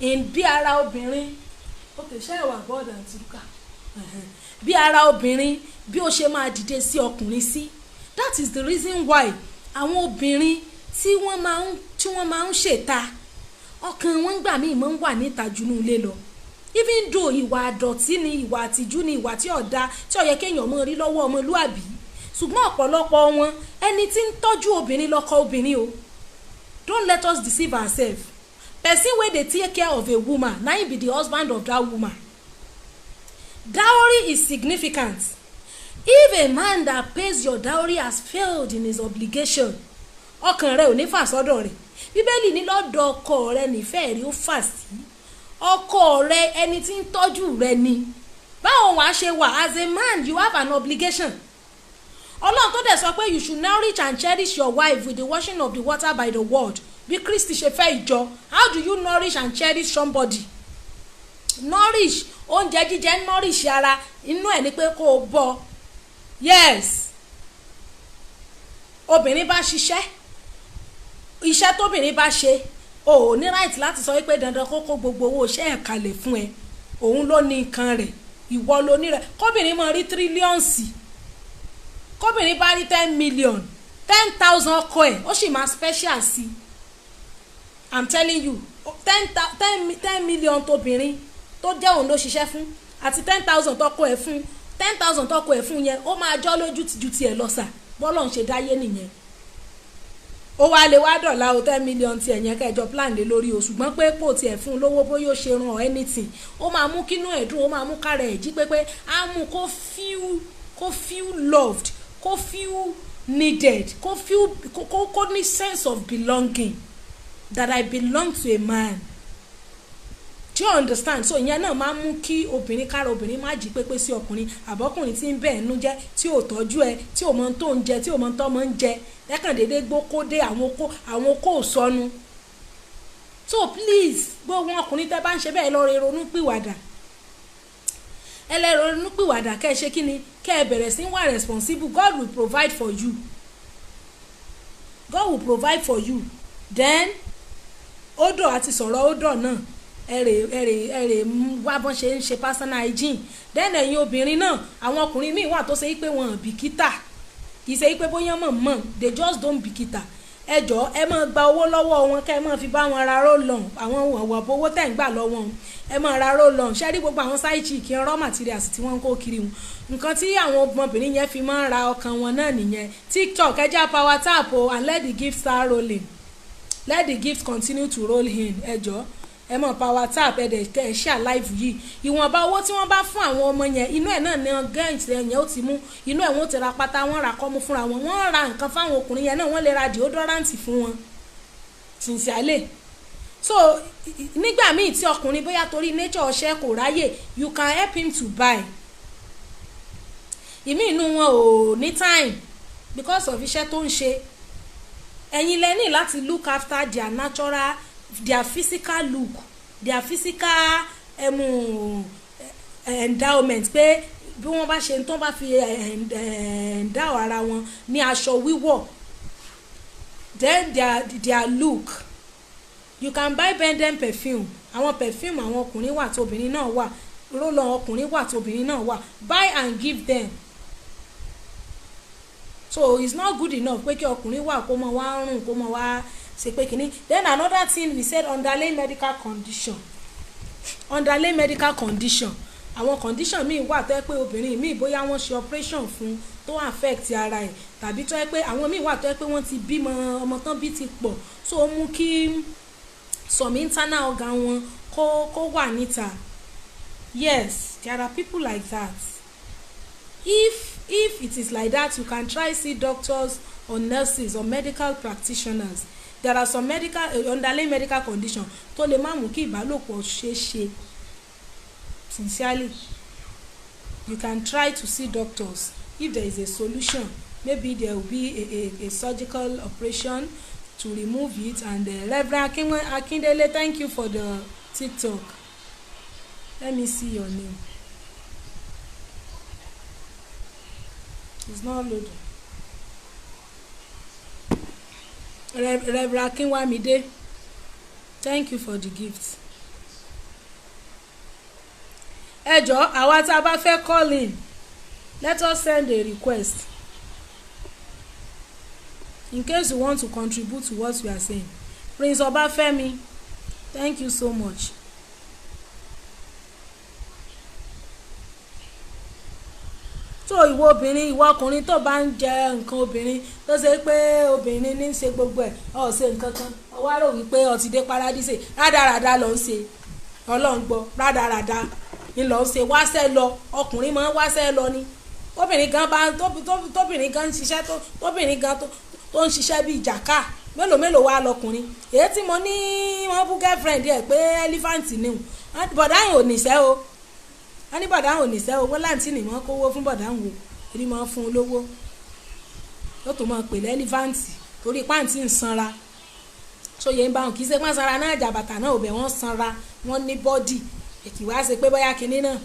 in bí ara obìnrin, ok, ṣé ẹ wà bọ́ọ̀dù àti luka, bí ara obìnrin bí ó ṣe máa dìde sí ọkùnrin sí. That is the reason why àwọn obìnrin tí wọ́n máa ń ṣèta, ọkàn wọn gbà míì máa ń wà níta ju inú ilé lọ, even though ìwà àdọ̀tí ni, ìwà àtijú ni, ìwà tí ò da, tí ò yẹ kéèyàn mọ rí lọ́wọ́ ọmọlúàbí. Ṣùgbọ́n ọ̀pọ̀lọpọ̀ wọn, ẹni tí ń tọ́jú obìnrin lọ́kọ obìnrin o. Don't let us deceive ourselves. Person wey dey take care of a woman, na him be the husband of that woman. Dowry is significant. If a man that pays your dowry has failed in his obligation, ọkàn rẹ ò ní fà sọ́dọ̀ rẹ̀. Bíbélì ní lọ́dọ̀ ọkọ rẹ nífẹ̀ẹ́ rí ó fà sí. Ọkọ rẹ, ẹni tí ń tọ́jú rẹ ni. Báwo wàá ṣe wà? As a man, you have an obligation. Ọlọ́run tó dẹ̀ sọ pé you should nourish and cherish your wife with the washing of the water by the word, bí Kristi ṣe fẹ́ ìjọ. How do you nourish and cherish somebody? Nourish, oúnjẹ jíjẹ nourish ara. Inú ẹ̀ ni pé kó o bọ́. Yes, obìnrin bá ṣiṣẹ́, iṣẹ́ tóbìnrin bá ṣe, o ò ní right láti sọ wípé dandan kó kó gbogbo owó iṣẹ́ ẹ̀ kalẹ̀ fún ẹ. Òun ló ní nǹkan rẹ̀, ìwọ ló ní rẹ̀. Kóbìnrin máa rí trillions, kóbìnrin bá rí 10 million, 10,000 ọkọ ẹ̀, ó sì máa special sí i. I'm telling you, 10 million tóbìnrin tó jẹ́ òun ló ṣiṣẹ́ fún àti 10,000 tọkọ ẹ̀ fún, 10,000 tọkọ ẹ̀ fún yẹn, ó máa jọ́ lójú ju tiẹ̀ lọ sà. Bọ́lọ̀ ń ṣe dáyé nìyẹn. Ó wá lè wá dọ̀la o, 10 million tiẹ̀ yẹn, kẹjọ plan lé lórí o. Ṣùgbọ́n pé pò tiẹ̀ fún un lówó, bóyá ó ṣe run or anything, ó máa mú kínú ẹ̀ dùn, ó máa mú kára ẹ̀ jí pépé, á mú kó feel loved, kó feel needed, kó feel kó ní sense of belonging, that I belong to a man. Do you understand? So ìyẹn náà máa ń mú kí obìnrin, kára obìnrin má jí pépé sí ọkùnrin. Àbọ́kùnrin tí ń bẹ̀ ẹnu jẹ́, tí ò tọ́jú ẹ, tí ò mọ tó ń jẹ, tí ò mọ tó mọ ń jẹ, lẹ́kàn déédéé gbó kó dé, àwọn okó ò sọnù. So please, gbogbo ọkùnrin tẹ́ bá ń ṣe bẹ́ẹ̀, lọ rẹ ronú pìwàdà. Ẹ lẹ ronú pìwàdà, kẹ́ ẹ ṣe kí ni, kẹ́ ẹ bẹ̀rẹ̀ sí wà responsible. God will provide for you. God will provide for you. Then odour, àti sọ̀rọ̀ odour náà, ẹ̀rè wá bọ́n ṣe ń ṣe personal hygiene. Then ẹ̀yin obìnrin náà, àwọn ọkùnrin míì wà tó ṣe pé wọn bìkítà. Kì í ṣe pé bóyá mọ̀ mọ̀, they just don't bìkítà. Ẹ jọ̀ọ́, ẹ máa gba owó lọ́wọ́ wọn, kẹ́ ẹ máa fi bá wọn ra roll-on. Àwọn ọ̀wọ̀ owó tẹ̀ ń gbà lọ́wọ́ wọn, ẹ máa ra roll-on. Ṣé rí gbogbo àwọn side chick, raw materials tí wọ́n ń kó kiri wọn, nǹkan tí àwọn ọmọbìnrin yẹn fi máa ń ra ọkàn wọn náà nìyẹn. TikTok, ẹ já power tap o, and let the gift start rolling. Let the gift continue to roll in. Ẹ jọ̀ọ́, ẹ mọ̀ power tap, ẹ dẹ̀ kẹ́ ẹ share live yìí. Ìwọ̀nba owó tí wọ́n bá fún àwọn ọmọ yẹn, inú ẹ̀ náà ní gẹ́ǹtì yẹn ó ti mú inú ẹ̀, wọ́n ti ra pátá, wọ́n ra kọ́mú fúnra wọn, wọ́n ra nǹkan fáwọn ọkùnrin yẹn náà, wọ́n lè ra deodorant fún wọn, sincerely. So nígbà míì tí ọkùnrin, bóyá torí nature ọṣẹ kò ráyè, you can help him to buy. Ìmí inú wọn ò ní time because of iṣẹ́ tó ń ṣe. Ẹ̀yin lẹ ní láti look after their natural, their physical look, their physical endowment, pé bí wọ́n bá ṣe tó bá fi endow ara wọn ní aṣọ wíwọ̀. Then their look, you can buy bendem perfume. Àwọn perfume àwọn ọkùnrin wà, tóbìnrin náà wà. Roll-on ọkùnrin wà, tóbìnrin náà wà. Buy and give them. So it's not good enough pé kí ọkùnrin wà, kó mọ wá rùn, kó mọ wá ṣe pé kínní. Then another thing we said, underlying medical condition. Underlying medical condition, àwọn condition míì wà tó yẹ pé obìnrin míì, bóyá wọ́n ṣe operation fún tó affect ara ẹ̀, tàbí tó yẹ pé àwọn míì wà tó yẹ pé wọ́n ti bímọ, ọmọ tán bí ti pọ̀, so ó mú kí some internal organ wọn kó wà níta. Yes, there are people like that. If If it is like that, you can try see doctors or nurses or medical practitioners. There are some medical underlying medical condition tó lè má mú kí ìbálòpọ̀ ṣeé ṣe. Sincerely, you can try to see doctors if there is a solution. Maybe there will be a surgical operation to remove it. And Reverend Akindele, thank you for the TikTok. Let me see your name. It's not loading. Reverend Akinwamide, thank you for the gift. Ẹ jọ̀ọ́, àwa tá a bá fẹ́ call in, let us send a request in case you want to contribute to what we are saying. Prince Obafemi, thank you so much. So ìwọ obìnrin, ìwọ ọkùnrin tó bá ń jẹ nǹkan obìnrin, tó ṣe pé obìnrin ní í ṣe gbogbo ẹ̀, ọ̀ ṣe nǹkan kan, ó wá rò wípé ó ti dé paradíṣe. Rádaràda ló ń ṣe. Ọlọ́run gbọ́, rádaràda ń lọ ń ṣe. Wáṣẹ́ lọ, ọkùnrin máa ń wáṣẹ́ lọ ni. Tóbìnrin gan bá tóbìnrin gan ń ṣiṣẹ́, tóbìnrin gan tó ń ṣiṣẹ́ bíi jàká, mélòó mélòó wá lọkùnrin. Èyí tí mo ní wọ́n bú girlfriend ẹ̀ pé elephant ni, bọ̀dá yìí ò níṣẹ́ o. Wọ́n ní bọ̀dá ò níṣẹ́ o. Wọ́n láǹtí ni wọ́n kówó fún bọ̀dá ń wò èyí máa ń fún un lówó, yóò tó máa pè lẹ́lífáǹtì torí pàǹtí ń sanra. Sóye ń bá wọn, kì í ṣe pọ́n sanra náà, jàbàtà náà ò bẹ̀, wọ́n sanra, wọ́n ní body, kì wá ṣe pé bóyá kinní náà.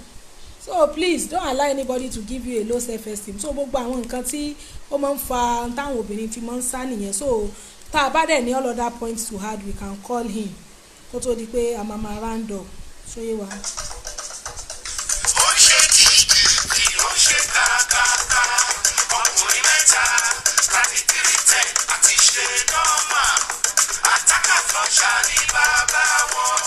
So please don't allow anybody to give you a low self esteem. So gbogbo àwọn nǹkan tí ó máa ń fa táwọn obìnrin fi máa ń sá nìyẹn. So tá a bá dẹ̀ ní all other points to add, we can call him kó tó di pé a máa máa round up. Sóye wa. Ó ṣe jìjì, ó ṣe kàkàkà, ọkùnrin mẹ́ta 3310 àti ṣe normal, àtàkà fọ́ṣà ní bàbá wọn.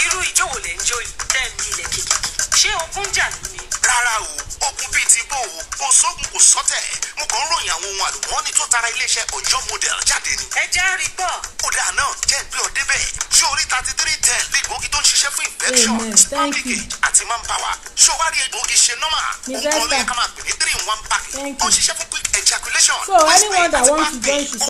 Irú ijó wo lẹ̀ ń jó yìí tẹ́ ń milẹ̀ kìkìkì? Ṣé ogun jà lù ni? Rárá o, ogun bíi ti bò ó, kò sógun, kò sọ́tẹ̀. Mo kàn ń ròyìn àwọn ohun àlùmọ́ọ́nì tó tara iléeṣẹ́ Ọjọ́ Model jáde ni. Ẹ já rí gbọ́. Kódà náà jẹ́ ìgbé ọ débẹ̀. Ṣé orí 3310 lè gbòógì tó ń ṣiṣẹ́ fún infection, Amen. sperm Thank you. leakage àti manpower? Ṣé o wá rí egbòogi ṣe normal? Miss Òun kan ló yẹ Esther. ká máa pè ní 3 in 1 package. Thank Ó ń you. ṣiṣẹ́ fún quick ejaculation, So waist anyone pain that àti wants back to join pain. should